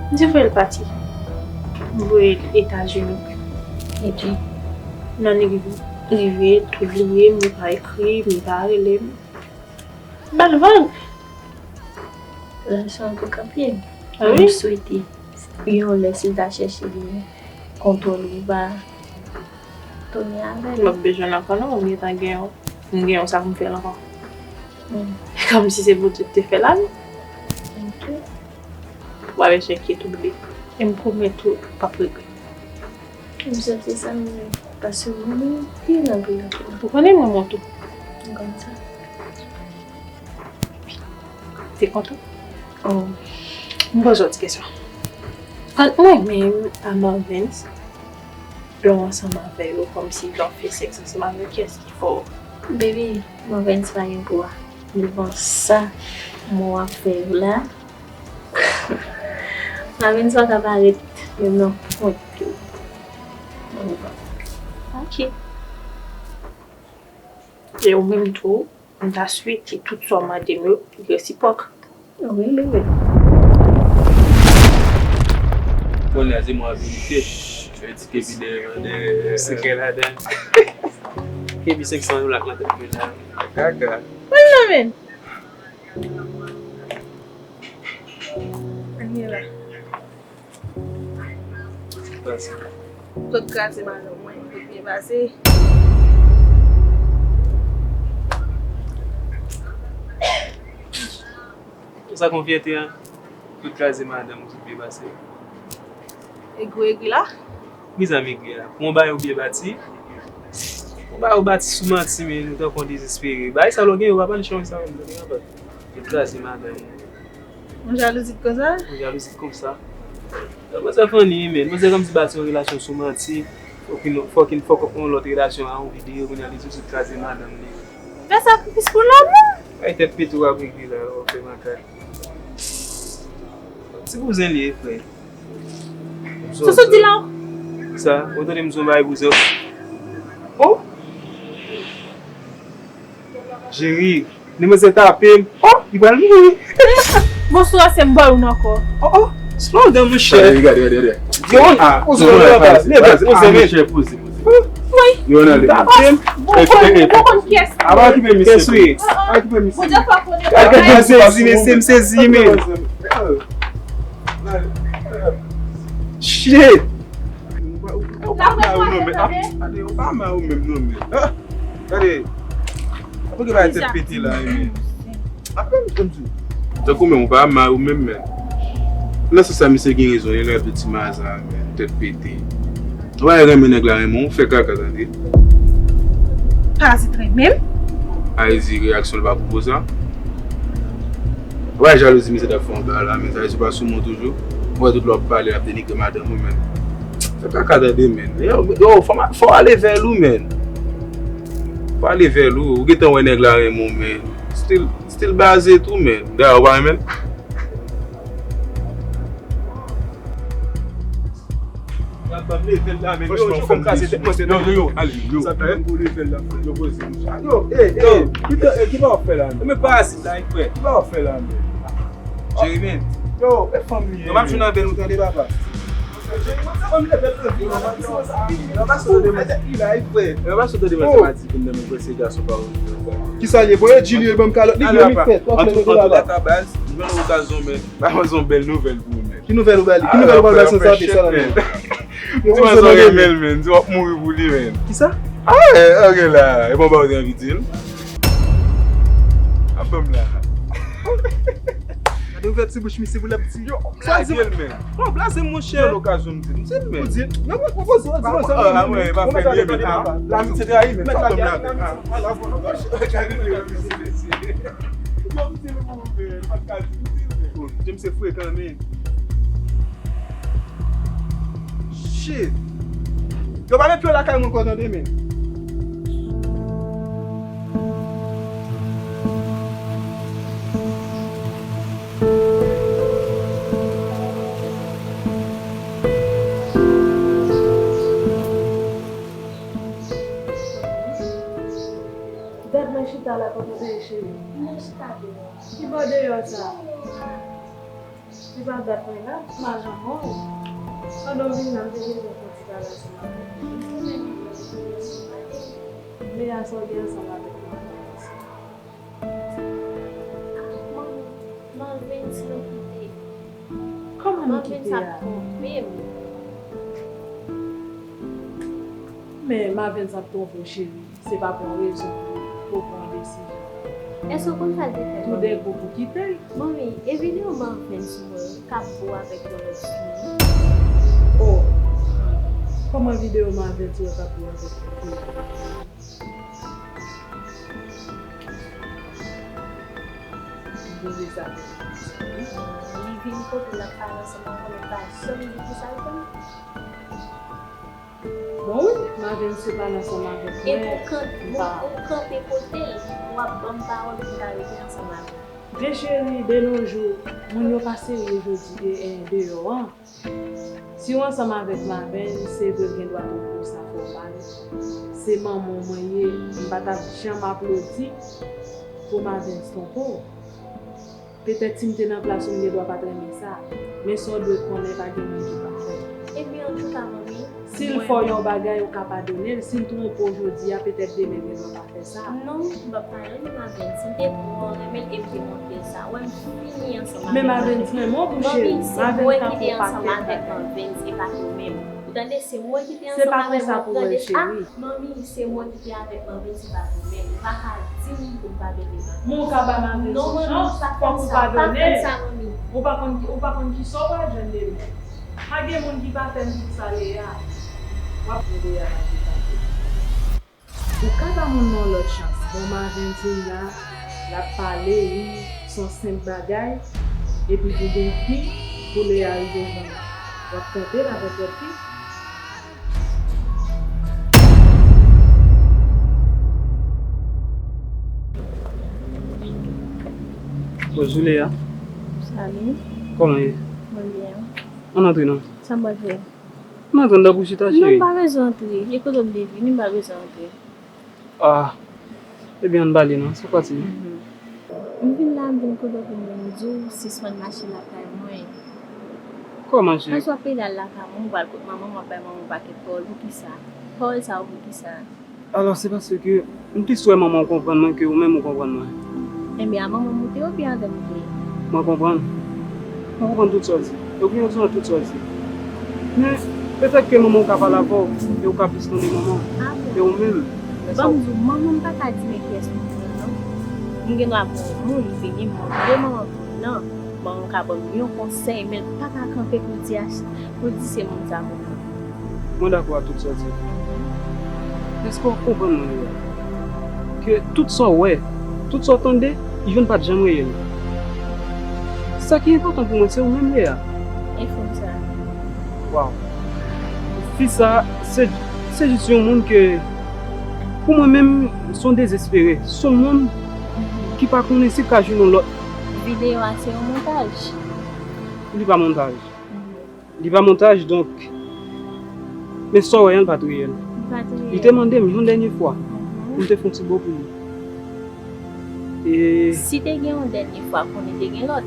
M te voye l pati. M voye l Etazini. Epi? Nan li rive, rive, tou bliye m, li pa ekri m, li pa rele m. Bèl vag. Relasyon an pou kanpe. Ah wi? M swete yon lè si l ta chèche li kontwòl ou pa tounen avè l. M ap bezwen l ankò non, m gentan gen yon, m gen yon sa pou m fè l ankò. Hmm. E kòmsi se Bondye ki te fè l la wi. Ok. Ou pa bezwen enkyete ou bebe. E m pwomèt ou, ou p ap regrèt. M swete sa, men paske mwen menm, pi anpil, anpil. Ou konnen mwen renmen w tou. M konn sa. Te kontan? Oh. M poze w ti kesyon. Ant mwen menm a Marvens, lè w ansanm avè yo, kòmsi lè w fè sèks ansanm avè yo, kiyès ki fò? Baby, Marvens pa gen pwa. Devan sa, mwen w ap fè yo la. Marvens pa ka parèt menm nan pwent tou. Ok. E ou menm tou, m ta swete tout sa w mande m yo, resipwòk. Wi, bebe. Kounye a se mwen ap imite. Yo di Kebi dèyè, dèyè. Se kè ladan. Kebi senk san dola k nan tèt mwen la. Kaka. Mwen nan men. Ann ye la. Pase. Sot kraze madanm mwen, tout byen pase. Sa konn fyète an? Sot kraze madanm, tout byen pase. Egri, egri la? Mezanmi, egri la. Pou yon bagay ou byen bati. Yon bagay ou bati sou manti, men nou tankou dezespere. Bagay sa lè w gen, yo pa pale chan sa menm, tande papa. Sot kraze madanm. Yon jalouzi konsa? Yon jalouzi konsa. Manzè funny, men. Manzè kòmsi bati yon relasyon sou manti. Fòk in, fòk in fòk ap yon lòt relasyon a yon videyo, kounye a li sou sou kraze madanm li. Fè sakrifis pou lanmou. Ay, tèt pete w ap regle la, w ap fè makak. Ti bouzen li ye, frè. Sa w sot di la? Sa, ou tande m di yon bagay bouzen. Oh! Jeri, demwazèl tape m. Oh, li pral mouri. Bonswa, se m ba w nan kò. Oh, oh, slow down, monchè. Gade, gade, gade, gade. Yo, ah, ou se yon papa. Leve, poze men. Poze, poze. Wi. Yo, nan le. Tape m. Bon, bon, bon, bon, kiyès? Aba ki men misye. Kiyès ou ye? Aba ki men misye. Bondye pa konnen. Gade, gade, m sezi, mesye, m sezi, men. Shit. Ou pa, ou pa, ou pa mal ou non, men. Ap, gade, ou pa mal ou menm non, men. Ah, gade. Apo gen bagay tèt pete la, men. Ap, men, kòmsi. Tankou menm, ou pa mal ou menm, men. Nan sans sa, misye gen rezon, li lè de ti maza, men. Tèt pete. Ou pa renmen nèg la, renmen w, fè kaka, tande. Parazit renmen m. Ay di reyaksyon l pa pou sa. Ou pa jalouzi, misye t ap fè yon bagay la, men sa vle di ou pa sou moun toujou. Ou wè tout lè w ap pale, l ap denigre madanm ou, men. Fè kaka tande, men. Yo, yo, fò, fò ale vè l ou, men. Fò ale vè l ou. Ou gentan wè nèg la renmen w, men. Still, still baze tou, men. Dayè, ou pa renmen l? Franchman, fò m kraze tèt mwen, se nan yo, yo, ale, yo. Sa fè m pou level la, yo poze m. Yo, eh, eh, ki pa w ap fè la, men? Men parazit la, frè. Ki pa w ap fè la, men? Jeremy. Yo, e fanm li ye. Yo, m ap jwenn avè nou, tande, papa. Kisa l ye? Bon, e di li ban m kalòt, li gen li fè twò kilomèt de laba. Antouka, baz, m jwenn yon okazyon, men, ba mwen yon bèl nouvèl pou ou, men. Ki nouvèl ou ba li? Ki nouvèl ou ba li? Sa se sa la, men. Di mwen sa w renmen l, men. Di w ap mouri pou li, men. Kisa? Ah, ok la. E bon, ba ou te anvi di l. Ap ban m la. Gade ouvèti bouch misye pou l ap di. Yo, m lage l, men. Non, blaze m, monchè. Yon okazyon m di l, m di l, men. Ou di l? Non, mwen pwopoze w, di mwen sa. Ah, mwen, e pa fè l ye, men. Lamitye trayi, men. Sa w ban m la, men. Ah, ah, ah. Yo, m di l pou ou, men. M pa t ka di, m di l, men. Oh, James se frekan, men. Shit. Yo pa met pye lakay mwen ankò tande, men. Gad mwen chita la kote w ye, cheri. Mwen chita deyò. Ki bò deyò sa? Se pa dat mwen la, m pa janm wè w. Pandan w vin la, m te bezwen fè yon ti pale ansanm avè w. Lea, sa w gen ansanm avèk mwen? Ah, manmi, Marvens, mwen kite. Kòman nou kite a? Marvens ap twonpe m. Men Marvens ap twonpe w, cheri. Se pa pou yon rezon pou, pou w pran yon desizyon. Èske w konn sa l te fè? Toudenkou pou kite l. Manmi, e videyo Marvens ou wè k ap bo avèk yon lòt fi? Oh, kòman videyo Marvens ou wè k ap bo avèk yon fi? M poze sa pou ou. Li vin kote l ap pale ansanm avè w, li pa janm di kisa l fè. Bon wi, Marvens te pale ansanm avèk mwen. Epi w kan-, ou, ou kanpe kote l, w ap ban m pawòl pou m ta rete ansanm avè w. Men cheri, de nos jours, moun yo pa serye jodi, e, e, deyò an. Si w ansanm avèk Marvens, se vre l gen dwa twonpe w, sa fòmal. Se manman w mwen ye, m pa t ap janm aplodi pou Marvens twonpe w. Petèt si m te nan plas ou, m gen dwa pa t renmen sa. Men sa w dwe konnen, pa gen moun ki pafè. Ebyen, antouka, manmi, si l fè w yon bagay, ou ka padone l. Si l twonpe w jodi a, petèt demen l gen dwa pa fè sa. Non, m p ap padone Marvens. Si m te twò renmen l e m te montre l sa, w wè m fini ansanm avèk Marvens. Men Marvens renmen w tou, cheri. Manmi, se mwen ki te ansanm avèk Marvens, e pa ou menm. Ou tande, se mwen ki te ansanm avè l, mwen tande sa. Manmi, se mwen ki te avèk Marvens, se pa ou menm. Ou pa ka di m pou m padone Marvens. Men w ka ba Marvens yon chans, fòk ou padone l. Non, manmi, pa fè sa, pa fè sa, manmi. Ou pa konn ki, ou pa konn kisa w pral jwenn demen. Pa gen moun ki pa fè m tout sa Lea. W ap wè Lea pa te pase. Ou ka ba moun nan yon lòt chans. Bon, Marvens vin la, l ap pale, wi, se yon senp bagay. Epi pou gen fi, pou Lea rive jwenn w ap kanpe l avèk lòt fi. Bonjou, Lea. Salut. Kòman w ye? Mwen byen. Ann antre non. Sa m pral fè? Ann antre anndan pou chita, cheri. Non, m pa bezwen antre. E kote m te vini, m pa bezwen antre. Ah. Ebyen, ann pale non. Sa w pral di? Mhm. M vin la, m vin kote w pou m vin di w sispann mache lakay mwen. Kòman, cheri? Paske w ap pede al lakay mwen, ou pral kot manman w, w ap bay manman w pakèt pawòl. Poukisa? Pawòl sa yo poukisa? Alò, se paske m plis wè manman w konprann mwen ke ou menm ou konprann mwen. Ebyen, a manman m ou te ye oubyen avè m ou te ye? Mwen konprann. Mwen konprann tout sa w di. Oubyen ou konprann tout sa w di. Men, petèt ke manman w ka pale avè w, e ou ka plis tande manman w. Ah bon? E ou menm, ban m di w, manman m pa ka di men kiyès moun mwen non. M gen dwa pran yon moun vini, m montre manman m moun nan. Bon, ou ka ban m yon konsèy, men l pa ka kanpe pou di ach-, pou di se moun sa pou mwen. Mwen dakò ak tout sa w di. Èske w ap konprann mwen, Lea? Ke tout sa w wè, tout sa w tande, Yvonne pa t janm reyèl. Sa ki enpòtan pou mwen, se ou menm, Lea. E fanm sa? Waw. Fi sa, se, se jis yon moun ke, pou mwen menm, se yon dezespere. Se yon moun ki pa konnen si l ka jwenn yon lòt. Videyo a se yon montaj. Li pa montaj. Mhm. Li pa montaj, donk, men sa w wè an, li pa t reyèl. Li pa t reyèl. Li te mande m yon dènye fwa pou m te fè yon ti bo pou li. E si te gen yon dènye fwa, konnen te gen lòt.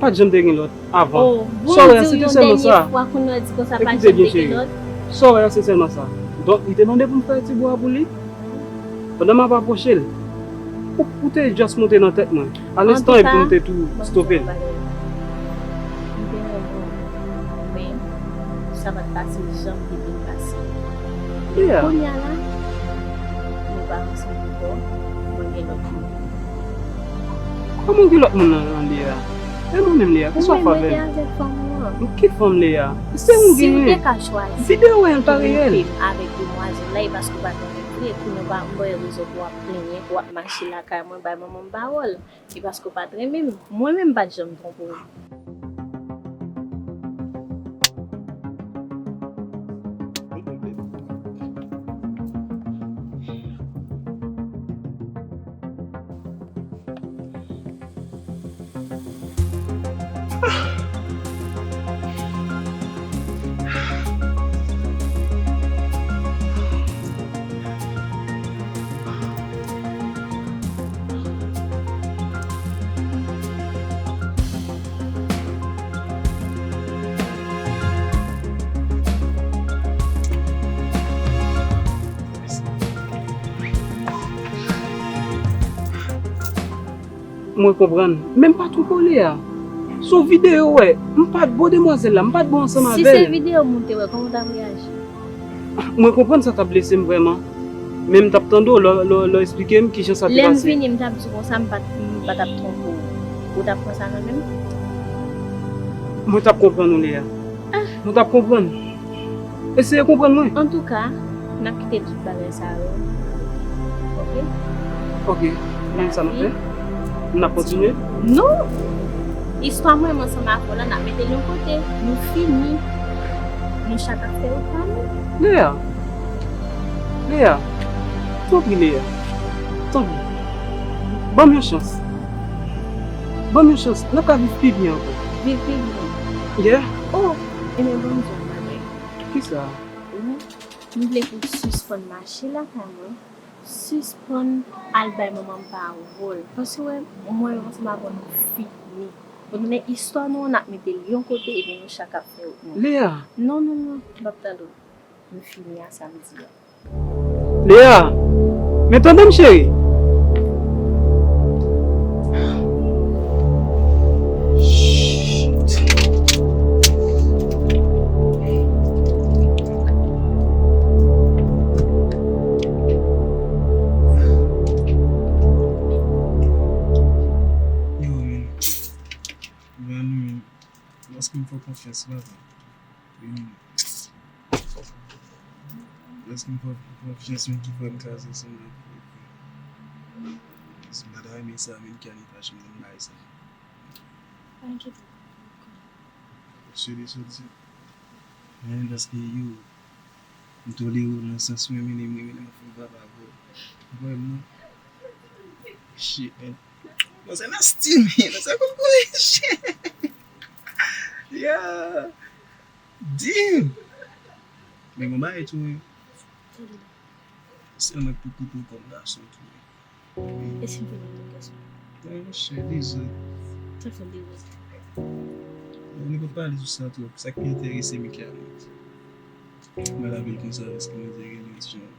Pa t janm te gen lòt avan. Oh, bon, sa w wè a, se te sèlman sa. Fwa kounye a di konsa pa janm te gen lòt. Sa w wè a, se sèlman sa. Donk, li te mande pou m fè ti bwa pou li. Pandan m ap apwoche l, ou, ou te just monte nan tèt mwen. A lenstan, epi m te tou stope l. M te renmen w, men sa pa t pase jan m te vin pase. Kounye a la, nou pa ansanm ankò, mwen gen lòt moun. Kòman w gen lòt moun nan, nan li a? E mwen menm li a, ki sa w fè avè m? Ou menm rete avèk fanm ou an. Ki fanm li a? Se ou genyen. Si w te ka chwazi pou w rete avèk demwazèl la, e paske w pa t renmen vre, kounye a w pa wè rezon pou w ap plenyen, pou w ap mache lakay mwen, bay manman m pawòl. E paske w pa t renmen m. Mwen menm m pa t janm twonpe w. Mwen konprann. Men m pa twonpe w, Lea. Se yon videyo w wè. M pa t bon demwazèl la, m pa t bon ansanm avè l. Si se videyo moun te wè, kòman w t ap reyaji? Mwen konprann sa t ap blese m vrèman. Men m t ap tande w lè, lè, lè w esplike m kijan sa te pase. Lè m vini, m t ap di w konsa, m pa t, m pa t ap twonpe w. Ou t ap pran sa nan men m? Mwen t ap konprann ou, Lea. Mwen t ap konprann. Eseye konprann mwen. Antouka, n ap kite tout bagay sa yo. Oke? Oke. Men sa n ap fè? N ap kontinye? Non! Istwa mwen menm ansanm avè w la, n ap mete l yon kote. Nou fini. Nou chak ap fè wout pa nou. Lea! Lea! Tanpri, Lea! Tanpri! Ban m yon chans. Ban m yon chans. N ap ka viv pi byen ankò. Viv pi byen? Yeah. Oh! Ebyen, ban m di w yon bagay. Kisa? Ou, m vle pou w sispann mache lakay mwen, sispann al bay manman m pawòl. Paske w wè, mwen menm ansanm avè w nou fini. Ou konnen istwa nou an, n ap mete l yon kote epi nou chak ap fè wout nou. Lea! Non, non, non, m p ap tande w. Nou fini a samdi a. Lea! Men tande m, cheri! Yo, men. Vani, men. Lòske m fè w konfyans, papa. Wi, men. Lòske m fè w konfyans, men ki fè m kraze ansanm avè w. Si m pa ta renmen sa, men ki ane pa janm nan bagay sa. Pa enkyete w, papa, m ap konnen. Sou de soti. Men, paske yo, m tolere w nan sans mwen, men, men, men, men, m ap fè m papa avè w. Ou kwè m, non? Shit, man. Manzè nasty, men. Manzè konn kore chen. Yeah. Damn. Men gon bagay tou, wi. Tande non. Sèlman pou kote w kòm gason tou, wi. E si m fè l kòm gason? Ay, monchè, dezòd. Sa fè dezòd. Nou pa pale sou sa twòp. Sa k pi enterese m ki a nou. Mwen lape l konsa paske mwen te rele yon ti jan.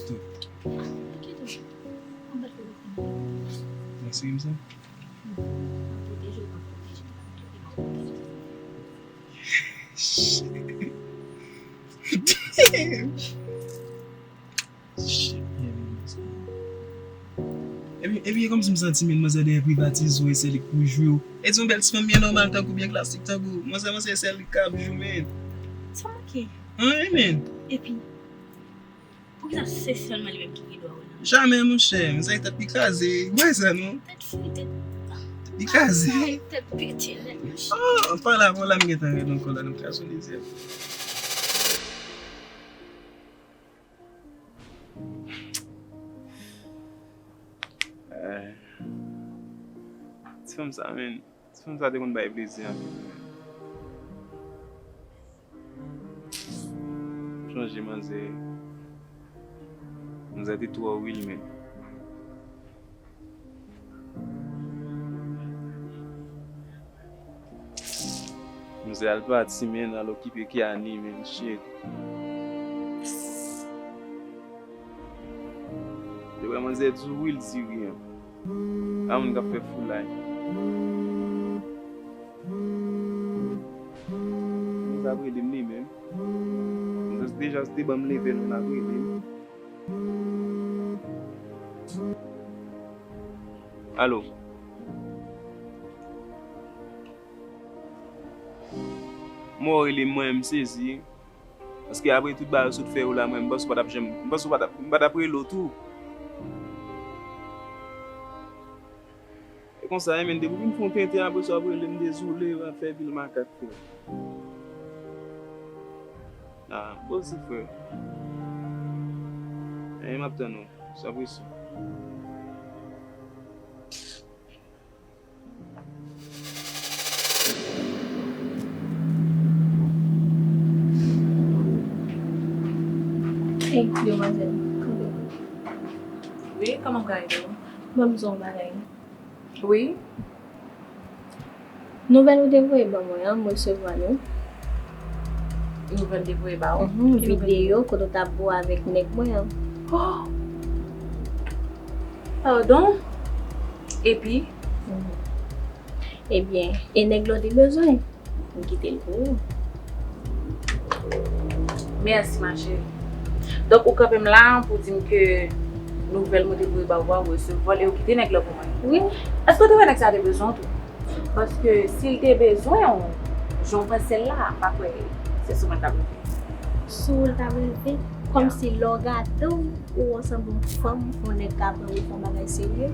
Top. Enkyete w pa. Anba telefòn nan. Nan seri m sa? Mwen pwoteje w, mwen pwoteje w, mwen pwoteje w. Shit. Shit, byen, men, sa. Epi, epi, e kòmsi m santi, men, manzè dèyè privatize w, e sèl li k pou jwe w. E se yon bèl ti fanm byen nòmal, tankou byen klasik, tankou manzè, manzè, e sèl li k ap jwe w, men. Sa manke. An, wi, men. Epi, poukisa se sèlman li menm ki gen dwa wè nan? Jamè, monchè, men sa e tèt li kraze, w wè sa, non? Tèt frite. Tèt li kraze. Ay, tèt pete nèt, monchè. Oh, anpale avè w la, m gentan rèd ankò la, nan m kraze yon dezyèm. Eh, ti fanm sa, men. Ti fanm sa te konn bay plezi anpil, men. M sonje manzè. Manzè te twò real, men. Manzè al pati, men, al okipe Kiani, men, shit. Depi manzè di wi, l di wi, hein. A moun k ap fè foulay. Sa ap rele m li menm. Deja, se te ban m leve nou, n ap rele m. Alo. Mwen w rele m, mwen m sezi. Paske apre tout bagay w sot fè yo la, mwen m panse w pa t ap janm, m panse w pa t ap, m pa t ap rele w tou. E konsa, e men depi w fin fè yon tenten, apre sa w ap rele m dezole, w ap fè pil makak, frè. Ah, poze, frè. Anyen, m ap tann ou, san presyon. Hey, demwazèl, kanpe. Wi, kòman m ka ede w? Ban m di w yon bagay. Wi. Nouvèl ou te voye ban mwen an, m resevwa l wi. Nouvèl te voye ba ou? Mhm, ki nouvèl? Videyo kote w t ap bo avèk nèg mwen an. Oh! Padon? Epi? Mhm. Ebyen, e nèg la w te bezwen? M kite l pou ou. Mèsi, ma chérie. Donk, ou kanpe m la pou di m ke nouvèl mwen te voye ba ou a, ou resevwa l e ou kite nèg la pou mwen. Wi. Èske w te wè nèg sa te bezwen w tou? Paske si l te bezwen w, jan w panse l la, m pa kwè se sou mwen l t ap rive. Sou ou l t ap rive? Kòmsi lè w gade w, ou ansanm yon fanm, yon nèg ka pran ou pou yon bagay serye.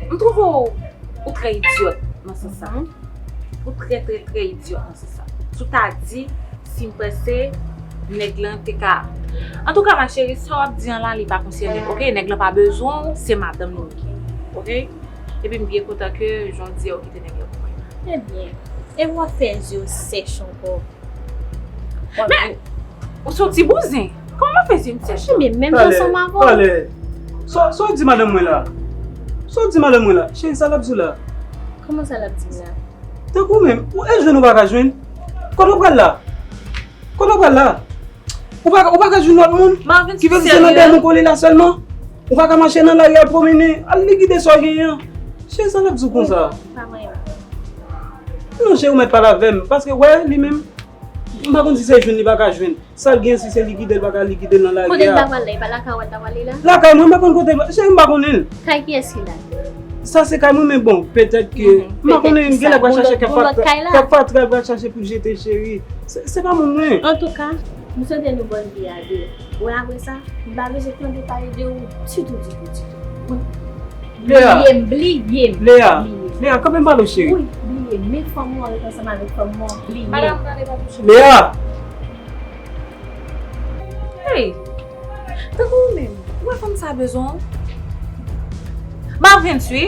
M twouve w, ou trè idyòt nan sans sa. Mhm. Ou trè, trè, trè idyòt nan sans sa. Si w ta di, si m panse nèg lan te ka. Antouka, ma chérie, sa w ap di an la, li pa konsène m, oke? Nèg lan pa bezwen w, se madanm li, oke? Epi m byen kontan ke jan w di a, ou kite nèg lan pou mwen. Ebyen, e w ap fè zye w sèch ankò. Men, ou se yon ti bouzen. Kòman w fè zye m sèch? Ebyen, menm jan ansanm avè w. Talè, talè. Sa, sa w di madanm mwen la? Sa w di madanm mwen la? Cheri, sa l ap di w la? Kòman sa l ap di m la? Tankou menm, ou e jwenn ou pa ka jwenn. Kote w pral la? Kote w pral la? Ou pa, ou pa ka jwenn lòt moun? Marvin, ki vle se nan dèyè nou kole la sèlman? Ou pa ka mache nan lari al pwomennen, al likide sa w genyen an. Cheri, sa l ap di w konsa? Pa mwen. Non, cheri, ou mèt pale avè m, paske wè, li menm, m pa konn si se jwenn li pa ka jwenn. Sa l gen, si se likide l pa ka likide l nan lari a. Kote l ta pral la? E pa lakay ou l ta pral la? Lakay mwen, m pa konn kote l, cheri, m pa konnen l. Kay kiyès li la? Sa se kay mwen, men bon, petèt ke, mhm, m pa konnen, gen lè pral chache kèk fatra, kèk fatra l pral chache pou jete, cheri. Se, se pa moun mwen. Antouka, m swete nou bòn vi a de. Bon, apre sa, m pa bezwen tande pale de ou ditou, ditou, ditou. Wi. Lea. Bliye m, bliye m, Lea. Bliye m. Lea, kanpe m pale w, cheri. Wi, bliye m. Men fanm ou an ret ansanm avèk fanm ou an, bliye m. Madanm, tande pa touche m. Lea! Hey! Tankou ou menm, ou wè fanm sa bezwen w? Marvens, wi.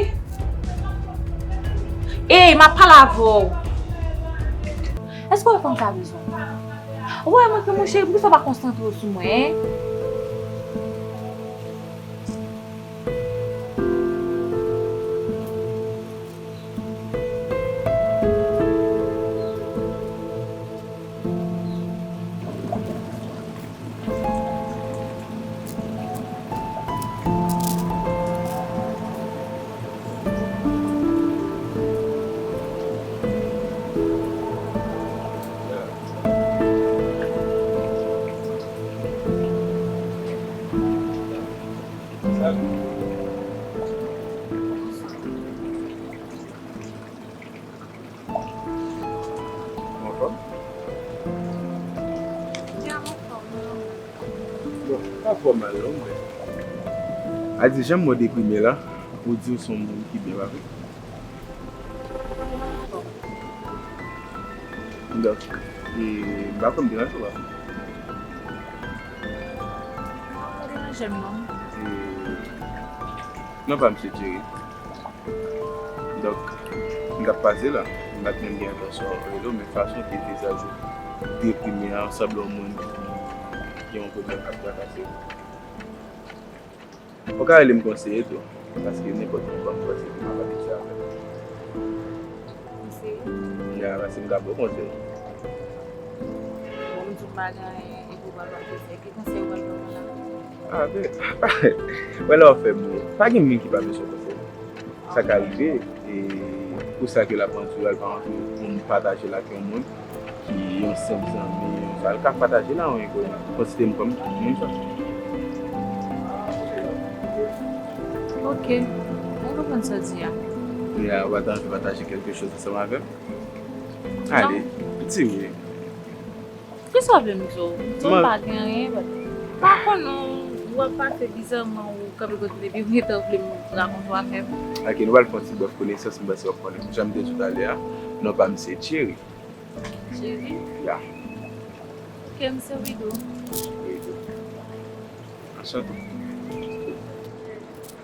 Ey, m ap pale avè w. Èske w wè fanm sa bezwen w? Ou wè mwen ke monchè, poukisa w pa konsantre w sou mwen, en? Ou anfòm? Ya, m anfòm, mwen. Bon, pa twò mal non, men a di jan m wè w deprime la, ou di w se yon moun ki byen, pa vre? Donk, e, m pa konn deranje w, pa vre? Pa deranje m, non. E, non, pa misye Jerry. Donk, m t ap pase la, m pa t menm gen entansyon rele w, men fason w te vizaj ou deprime a, w sanble yon moun ki gen yon pwoblèm k ap trakase w. Ou ka rele m konseye tou, paske nenpòt moun ban m konsèy ki pa abitye avè l. Ya, paske m ka ba w konsèy. Bon, m di w m pa gen anyen, epi w pral ba m konsèy. Ki konsèy ou pral ban mwen la? Ah, men, wè la w fè m ri. Pa gen moun ki pa bezwen konsèy. Sa ka rive, e pou sa ke l ap antre, l pa antre pou m pataje l ak yon moun ki yon senp zanmi, yon sa. L ka pataje l a yon enkoni. Konsidere m kòm moun sa. Ok. Mwen konprann sa w di a. Ya, w pa ta anvi pataje kèlke choz ansanm avè m? Ale, di wi. Kisa w vle m di w? M di w m pa gen anyen, but m pa konn non, w ap pase bizarman, ou kanpe kote w te, epi w gentan vle m rakonte w afè m. Ok, nou pral fè yon ti brèf konesans, m panse w ap konnen. Jan m te di w talè a, non pa m se Thierry. Thierry? Ya. Ok, m se Rido. Rido. Anchante.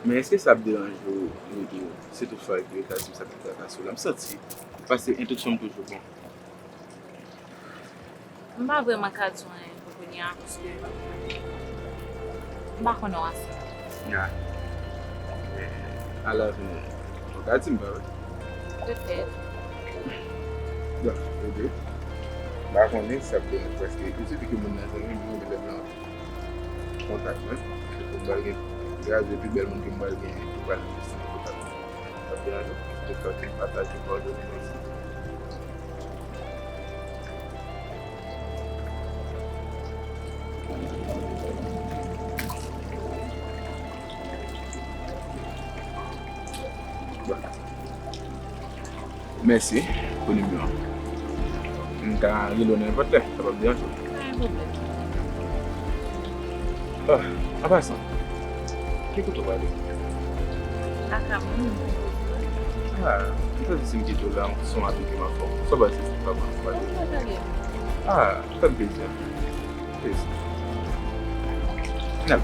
Men èske sa ap deranje w, Rido, si toutfwa ke yo ta di m sa k ap trakase w la? M santi Paske entansyon m toujou bon. M pa vrèman ka di w anyen pou kounye a, paske m pa konnen w ase. Ah. Alavni, ou ka di m pa vre? Petèt. Bon, ebyen, m pa konnen si sa ap deranj, paske il sifi ke moun nan jwenn mwen, mwen genlè pran kontak mwen, epi m pral gen, graje pi bèl moun ke m pral gen, ki pral envesti nan kontak mwen. Sa ap deranje w? Petèt fò ke m pataje kòdone mwen isi. Mèsi pou nimewo a. M ka rele w nenpòt lè, sa p ap deranje w. Pa gen pwoblèm. Ah, an pasan, ki kote w prale? Lakay mwen, m konpoze. Ah, m santi si m kite w la, se yon abitid m ap fè w. Sa w panse si m pa pran w prale? Mwen prale. Ah, fè m plezi. Plezi. N al.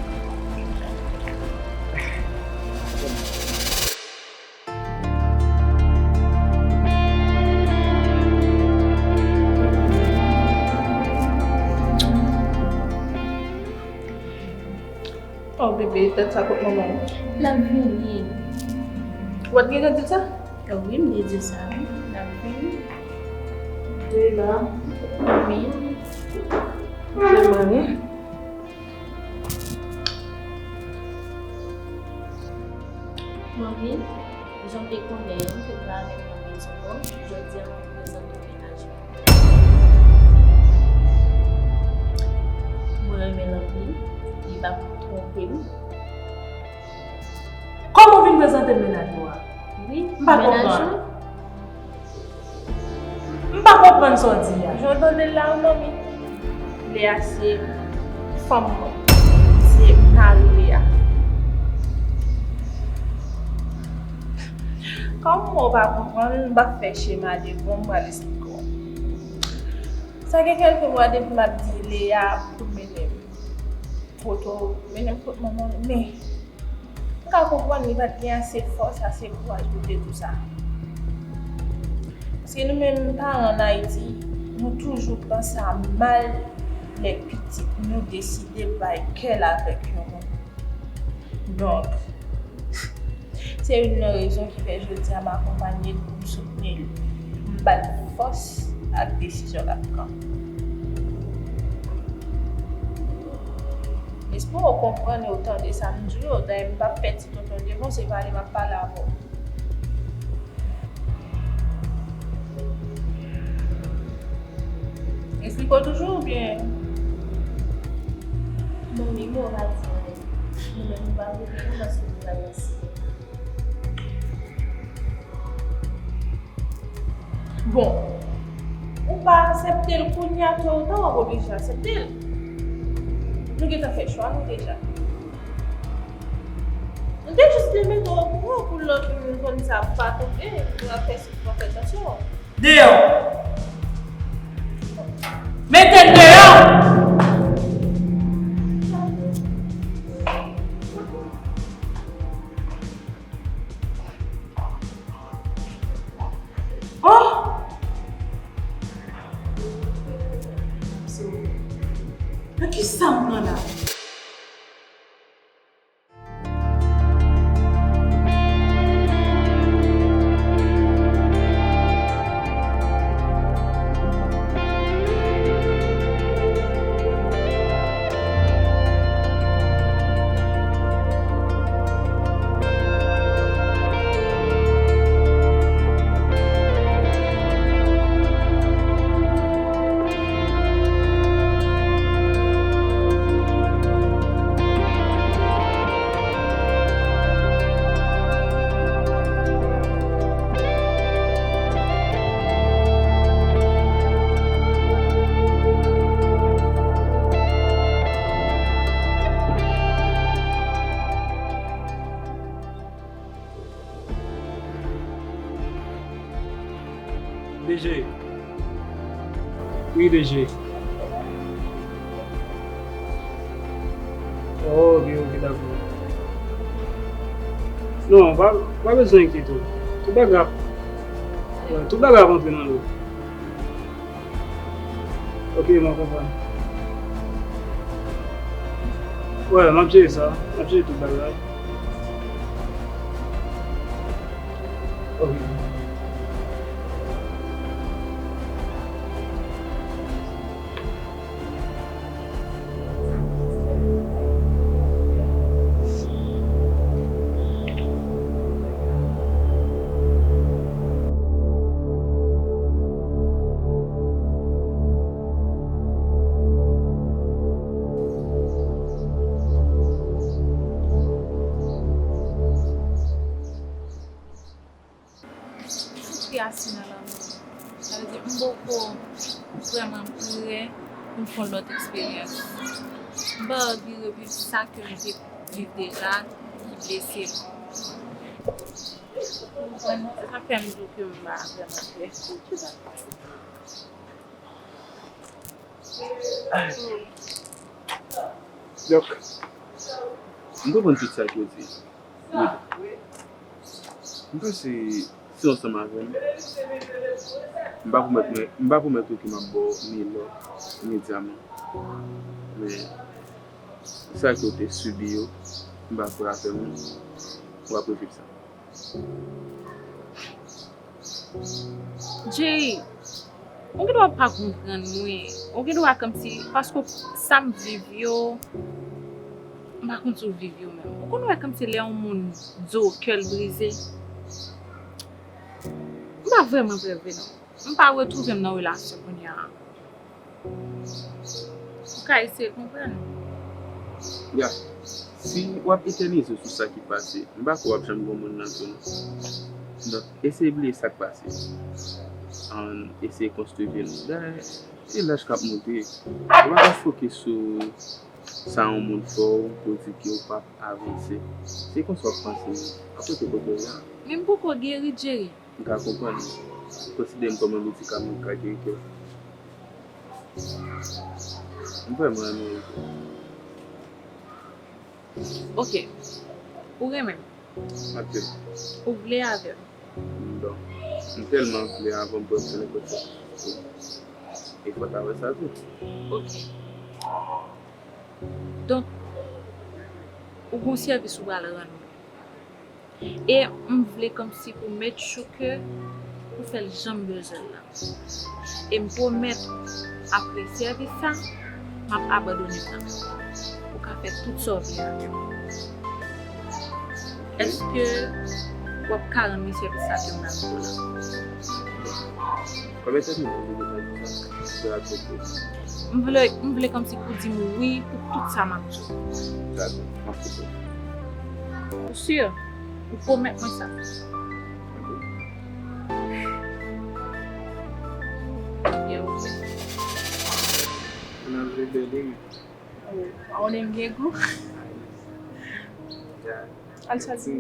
Oh, bebe, tèt sa kot manman w? L ap vini. Ou pa t gentan di l sa? Wi, m te di l sa, wi. L ap vini. Li la. Wi. Li la, wi. Manmi, jan w te konnen, m te pa avèk manmi Djouko, jodi a mwen prezante w mennaj mwen. Mwen renmen l anpil, li pa twonpe m. Kòman w vin prezante m mennaj ou a? Wi, m pa konprann. M pa konprann sa w di a. Jan w tande l la, wi, manmi. Lea se fanm mwen. Se mari Lea. Kòm ou pa konprann, m p ap fè chema devan w, m pral esplike w. Sa gen kèlke mwa depi m ap di Lea pou l mennen m kot ou, mennen m kot manman l, men M ka konprann li pa t gen ase fòs, ase kouraj pou l te di w sa. Paske nou menm paran ann Ayiti, nou toujou pran sa mal lè pitit nou deside bay kè l avèk yon moun. Donk, se youn nan rezon ki fè jodi a m akonpanye l pou m soutni l, pou m ba l fòs ak desizyon l ap pran. M espere w konprann e w tande sa m di w yo. Dayè, m p ap pèdi tonton devan, se pale m ap pale avè w. Esplike w toujou oubyen? Manmi, m pa di anyen. Nou menm, nou pa vle konprann paske nou pral nan siyèl. Bon, ou pa aksepte l kounye a, tò ou ta w ap oblije aksepte l. Nou gentan fè chwa nou deja. Nou te jis vle mete w okouran pou lòt moun konn sa, pou pa tonbe, pou w ap fè, pou w ap fè tansyon. Deyò! Mete l deyò! Oh! Nan kisa m pran la? D G. Wi, D G. Oh, ok, ok, dakò. Non, pa, pa bezwen enkyete w. Tout bagay ap, wè, tout bagay ap antre nan lòd. Ok, mwen konprann. Wè, m ap jere sa. M ap jere tout bagay. Ok. Soufri ase nan lanmou. Sa vle di, m poko vrèman prè pou m fè yon lòt eksperyans. M pa anvi reviv sa ke m te viv deja, ki blese m. Ou konprann? Se sa k fè m di w ke m pa vrèman prè. Donk, m konprann tout sa ke w di. Wi. M panse si w ansanm avè m, m pa pwomèt mwen, m pa pwomèt ou ke m ap ba w ni lò, ni dyaman. Men, sa ke w te sibi yo, m pa kwè avè m, w ap reviv sa. Jerry, ou gen dwa pa konprann mwen. Ou gen dwa kòmsi, paske sa m viv yo, m pa konn si w viv yo menm. Ou konn wè kòmsi lè yon moun di w kè l brize? M pa vrèman prè vre non. M pa retwouve m nan relasyon kounye a. Ou ka eseye konprann. Ya, si w ap etènize sou sa ki pase, m pa kwè w ap janm gen yon moun nan vi w non. Donk, eseye bliye sa k pase. Ann eseye konstwi vi n. Dayè, e laj k ap monte. Ou pa ka fokis sou sa yon moun fè w pou w di ke w p ap avanse. Se konsa w ap panse, w ap rete kote w ye a. Men m poko geri, Jerry. M ka konprann. Konsidere m kòm yon medikaman k ka geri kè w. M vrèman renmen w. Ok. Ou renmen m? M ap di w. Ou vle avè m? Bon. M tèlman vle avè w, m prè pou fè nenpòt sa. E fò w ta wè sa tou. Ok. Donk, ou gon sèvis ou pral rann mwen. E m vle kòmsi pou make sure ke ou fè l jan m bezwen l la. E m pwomèt, apre sèvis sa, m ap abandone plan. Ou ka fè tout sa w vle avè m. Èske w ap ka rann mwen sèvis sa ke m pral di w la? Konbyen tan nou pran pou nou fè sa? M vle, m vle kòmsi pou di m wi pou tout sa m ap di w. Dakò, m ap koute w. Ou si? Ou pwomèt mwen sa? Ok. Byen, ok. Nan vle bèl wi. Oh, pa konnen m gen gou. Ya. Al chwazi.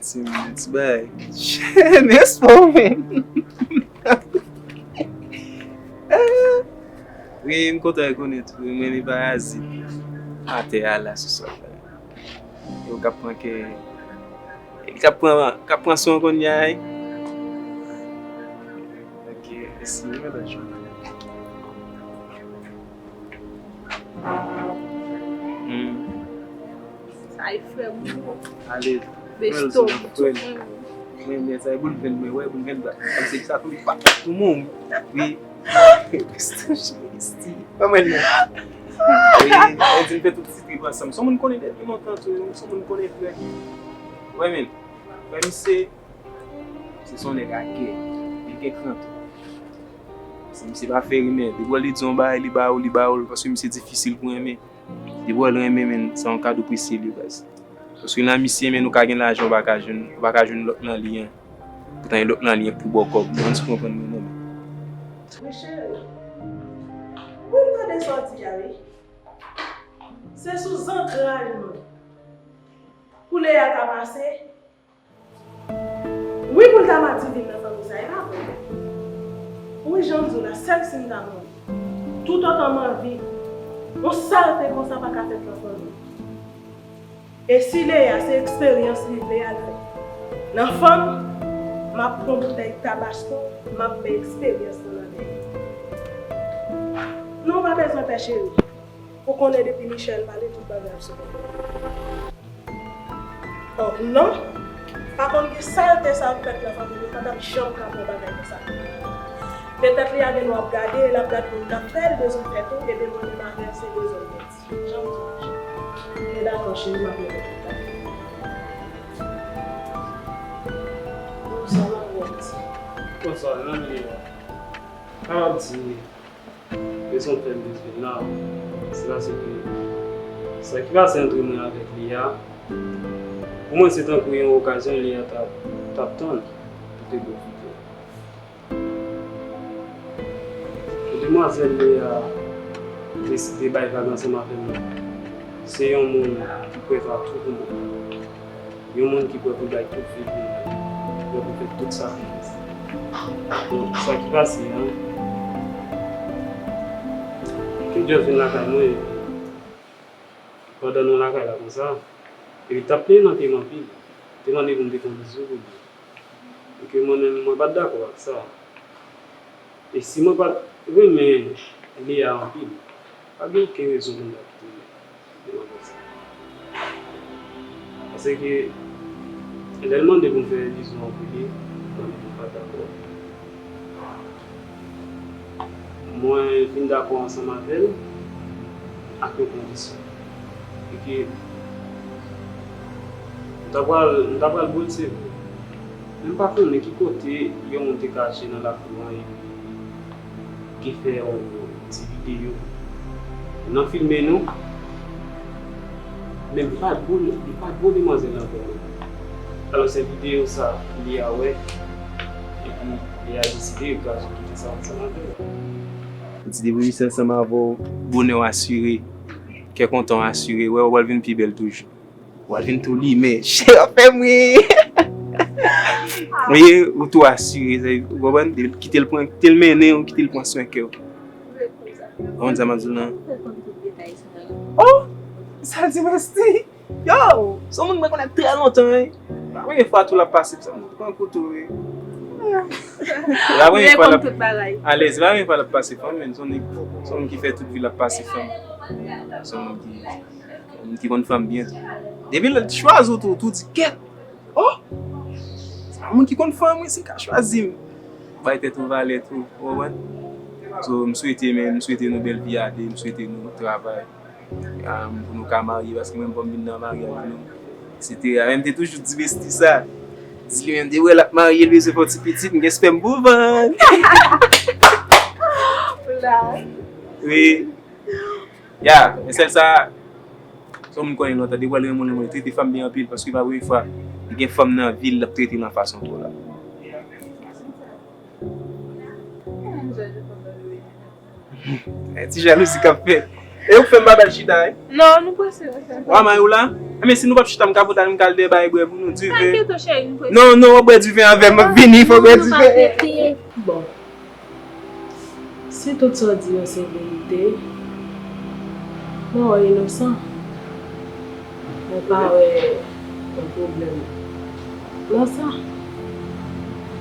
Ti, ti bay. Chèn espò menm. Wi, m kontan rekonèt ou. Mwen, men parazit atè a la, sou sòl la. Yo k ap pran kè, k ap pran, k ap pran swen kounye a, wi. Ok, mèsi, mèsi. Hmm. Sa e frè m. Ale. Besto. Mwen, men sa e boul venn mwen, wè, boul venn ba. Kòmsi sa tou li pa tou moun. Wi. Besto, cheri, sti. Kòman li ye? Wi, e di n fè tout ti trip ansanm. Son moun konnen depi lontan tou, son moun konnen frè. Wè, men. Wè, misye, se son nèg a kè. Li gen kran tou. Si misye pa fè rimè, depi wè li di yon bagay, li ba ou, li ba ou l, paske misye difisil pou renmen. Depi wè l renmen, men, se yon kado presye li, baz. Paske nan misye, men, ou ka gen lajan, ou pa ka jwenn, ou pa ka jwenn lòt nan li an. Poutan, e lòt nan li an pi bò kòb. Mwen, si w konprann mwen, non, men. Wi, cheri. Wi, m tande sa w di a, wi. Se sou zantray mwen. Pou Leya ta pase, wi, pou l ta madi vin nan fanmi sa, e pa vre? Wi, jan m di w la, sèl si m ta mouri, toutotan m anvi, yon salte konsa pa ka fèt nan fanmi. E si Leya se eksperyans li vle al fè nan fanm, m ap pran boutèy Tabasco, m ap fè eksperyans nan lavi. Non, w pa bezwen pè cheri. Ou konnen depi Michel pale, tout bagay ap sou kont. Ò, non. Pa konn ki salte sa ap fèt nan fanmi nou, pa t ap janm ka pran bagay konsa. Petèt li a gen dwa ap gade, l ap gade moun k ap fè, l bezwen fè tou, ebyen mwen menm avè l se bezwen mèt. Jan m di w, Michel. Mwen dakò, cheri, m ap rele kontak. Bonswa, Mariette. Bonswa, nan Leya. Sa m ap di, rezon k fè m bezwen la, se paske sa ki pase antre mwen avèk li a, pou mwen se tankou yon okazyon li a t ap, t ap tann pou te pwofite. Demwazèl li a deside bay vag ansanm avè m. Se yon moun ki prèt a tou pou mwen. Yon moun ki prè pou bay tout vi l pou mwen, ki prè pou fè tout sakrifis. Donk, sa ki pase an, King George vin lakay mwen, epi pandan nou lakay la konsa, epi l t ap plenyen anpil, anpil. Te mande pou m te fè yon bizou pou li. Epi mwen menm, mwen pa t dakò ak sa. E si mwen pa t renmen Leya anpil, pa gen okenn rezon pou m ta kite li nan konsa. Paske lè l mande pou m fè bizou an pou li, mwen menm mwen pa t dakò. Mwen vin dakò ansanm avè l ak yon kondisyon. E ke m ta pral, m ta pral bo l, se vre. Men m pa konnen ki kote yon moun te kache nan lakou an epi ki fè yon ti videyo nan filme nou. Men m pa t bo, m pa t bo demwazèl lan ankò. Alò se videyo sa Leya wè, epi Leya deside yo kraze kite sa ansanm avè l. Ti depi misye ansanm avè w, bonè w asire, kè kontan w asire, wè w pral vin pi bèl toujou. W pral vin tou limen. Chè w ap fè m ri. Wi, ou tou asire, sa, ou konprann? Kite l pran, kite l mennen w, kite l pran swen kè w. Ou konprann sa m ap di w lan? Oh! Sa l di Mesty? Yo! Se yon moun mwen konnen trè lontan, wi. Pa premye fwa tou l ap pase, sa m pran kote w, wi. Se pa premye fwa l ap alèz, se pa premye fwa l ap pase fanm, men se yon nèg, se yon moun ki fè tout vi l ap pase fanm. Se yon moun ki Moun ki konn fanm byen tou. Depi lè l chwazi w tou, tou di kèt. Oh! Se pa moun ki konn fanm, wi, si l ka chwazi m. Bay tèt ou valè tou, ou konprann? So, m swete, men, m swete nou bèl vi a de, m swete nou travay, um, pou nou ka marye, paske mwen, bon, m vin nan maryaj nou, etsetera. Men m te toujou di Mesty sa. Di li menm, depi w wè l ap marye, l bezwen fè yon ti pitit, m gen spèm pou vann. Wi. Ya, men sèl sa, se yon moun konnen lontan, depi w al renmen w, renmen w, trete fanm byen anpil, paske pa premye fwa li gen fanm nan vi l, l ap trete l nan fason pou la. Eh, ti jalouzi k ap fèt. E ou k fè m pa bal chita, wi. Non, nou prese, nou prese. Wa may ou la? Enben, si nou p ap chita, m ka pote m kal de bay bwè pou nou, diven. Enkyete w, cheri, nou prese. Non, non, w ap bwè diven avè m, m ap vini, fò w bwè diven. Bon. Si tout sa w di yo se verite, mwen wè w inosan. Mwen pa wè yon pwoblèm nan sa.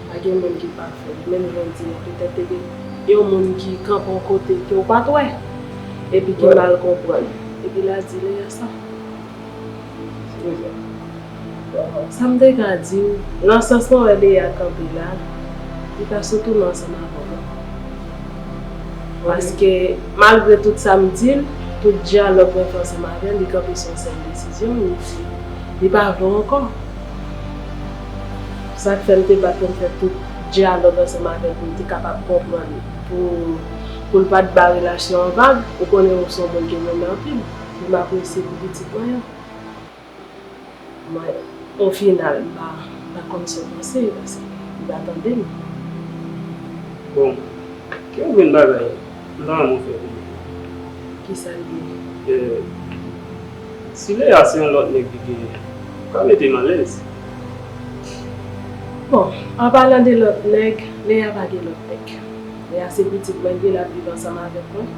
Pa gen moun ki pafè. Menm jan w di a, petèt te gen yon moun ki kanpe yon kote ke w pa t wè, epi ki mal konprann. Epi l al di Leya sa. Sa m te ka di w, nan sans mwen wè Leya kanpe la, li pa sou tounen ansanm avè w non. Paske, malgre tout sa m di l, tout dyalòg mwen fè ansanm avè l, li kanpe sou yon sèl desizyon, li di li pa vle w ankò. Sa k fè m te bat pou m fè tout dyalòg ansanm avè l, pou l te kapab konprann, pou, pou l pa t ba relasyon an vag, ou konnen ou se yon moun ke m renmen anpil, e m apresye pou pitit mwen an. Mwen, o final, m pa, m pa konn sa w panse, paske li pa tande m. Bon, gen yon grenn bagay m ta renmen w fè pou mwen. Kisa l ye? Eh, si Leya se yon lòt nèg li genyen, Pa mete m alèz. Bon, an palan de lòt nèg, Leya pa gen lòt nèg. Leya se pitit mwen l ye, l ap viv ansanm avèk mwen.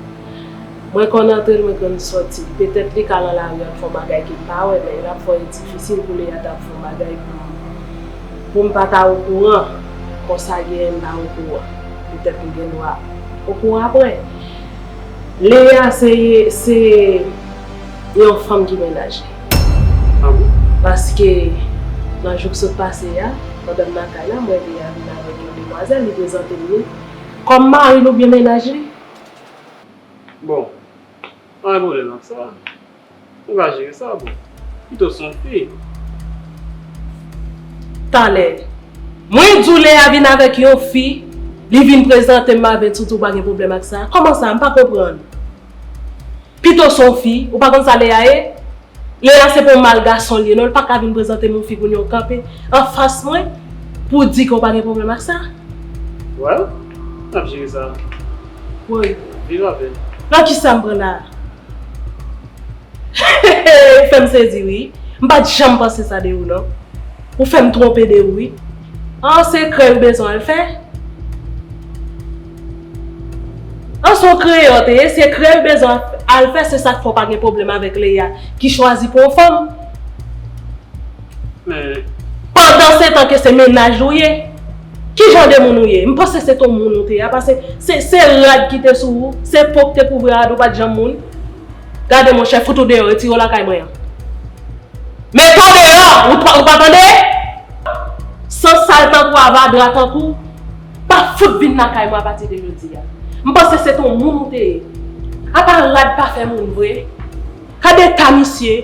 Mwen konn antre l, mwen konn sòti l. Petèt li ka nan lari a, l fè yon bagay ke m pa wè, men l ap fè yon difisil pou Leya ta fè yon bagay pou m, pou m pa ta okouran. Konsa genyen m pa okouran. Petèt m gen dwa okouran apre. Leya se, se yon fanm ki mennaj li. Ah bon? Paske nan jou k sot pase a, pandan m nan kay la, m wè Leya vin avèk yon demwazèl, li prezante m li kòm mari l oubyen mennaj li. Bon, pa gen pwoblèm ak sa. Nou ka jere sa, bon. Pito se yon fi. Talè. Mwen di w Leya vin avèk yon fi, li vin prezante m avè l, ou di w pa gen pwoblèm ak sa. Kòman sa? M pa konprann. Pito se yon fi, ou pa konn sa Leya ye? Leya se pa yon mal gason li ye, non, li pa ka vin prezante m yon fi kounye a w kanpe anfas mwen pou w di ke w pa gen pwoblèm ak sa. Well, n ap jere sa. Woy. Viv avè l. Nan kisa m pran la a? Ou fè m sezi wi. M pa t janm panse sa de ou non. Ou fè m twonpe de ou wi. An se krèy ou bezwen al fè? An se yon kreyè w te ye, se krèy ou bezwen al fè, se sa k fè w pa gen pwoblèm avèk Leya ki chwazi pran yon fanm. Men pandan se tan ke se mennaj ou ye, ki jan de moun ou ye? M panse se t on moun ou te ye, paske se, se rad ki te sou ou, se po k te kouvri rad ou, pa t janm moun. Gade monchè, fout ou deyò, retire w lakay mwen an. Mete w deyò, ou pa, ou pa tande? San sal tankou avadra tankou, pa fout vin lakay mwen apati de jodi a. M panse se t on moun ou te ye. Apa rad pa fè moun vre. Gade eta misye.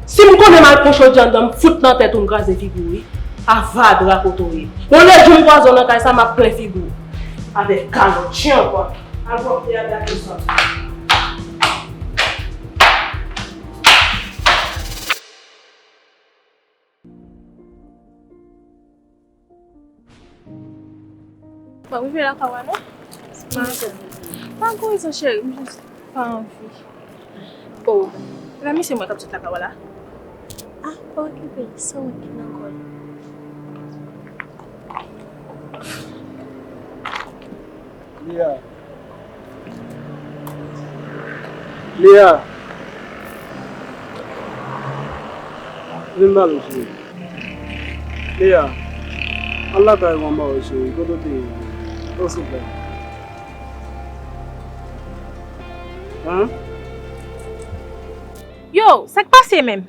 Si m konnen m al pran chodye anndan, m fout nan tèt ou, m kraze figi w wi. Avadra kote w ye. Yon lè jou m kwaze w nan kay sa, m ap plen figi w. Avèk kalòt chen ankò. Al pwòpte a gade sa. Bon, rive lakay w a non. Pa gen rezon cheri, m jis pa anvi. Oh, e pa misye m wè k ap sot lakay w a la? Ah, pa okipe l, se ou ki nan kò l. Leya. Leya. Vin pale cheri. Leya. Al lakay manman w cheri, kote w te ye? Oh, souple. Hein? Yo, sa k pase menm?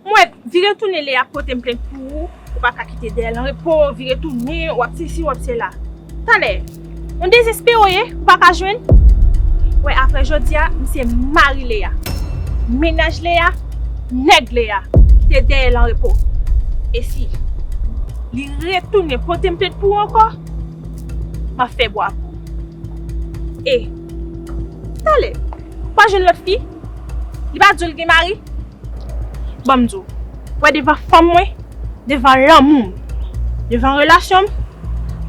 M wè, vire tounen Leya pote m plent pou ou, ou pa ka kite dèyè l an repo, vire tounen, w ap sesi, w ap sela. Talè, yon dezespere w ye, ou pa ka jwenn? Wè, apre jodi a, m se mari Leya. Mennaj Leya, nèg Leya, kite dèyè l an repo. E si li retounen pote m plent pou ou ankò, m ap fè bwa pou ou. E, talè, ou pa jwenn lòt fi? Li pa di w l gen mari? Ban m di w, wè devan fanm mwen, devan lanmou m, devan relasyon m,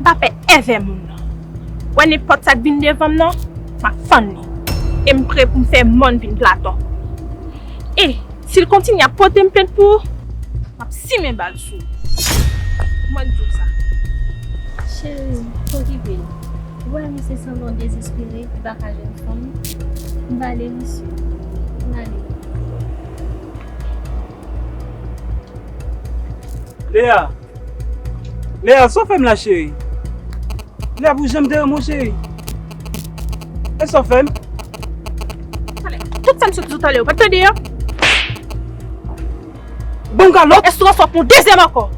m pa pè èvè moun nan. Wè nenpòt sa k vin devan m nan, m ap fann li. E m pre pou m fè mòn vin platon. E si l kontinye ap pote m plent pou ou, m ap simen bal sou ou. Mwen k di w sa. Cheri, pa okipe l. Ou wè misye sanble yon dezespere, li pa ka jwenn fanm. M va ale misye. M ale. Leya! Leya, sa w fè m la, cheri? Leya, pou jan m te renmen w, cheri. E sa w fè m? Talè, tout sa m sot di w talè, ou pa t tande yo? Bon, kalòt! Èske w ap fè yon dezyèm ankò?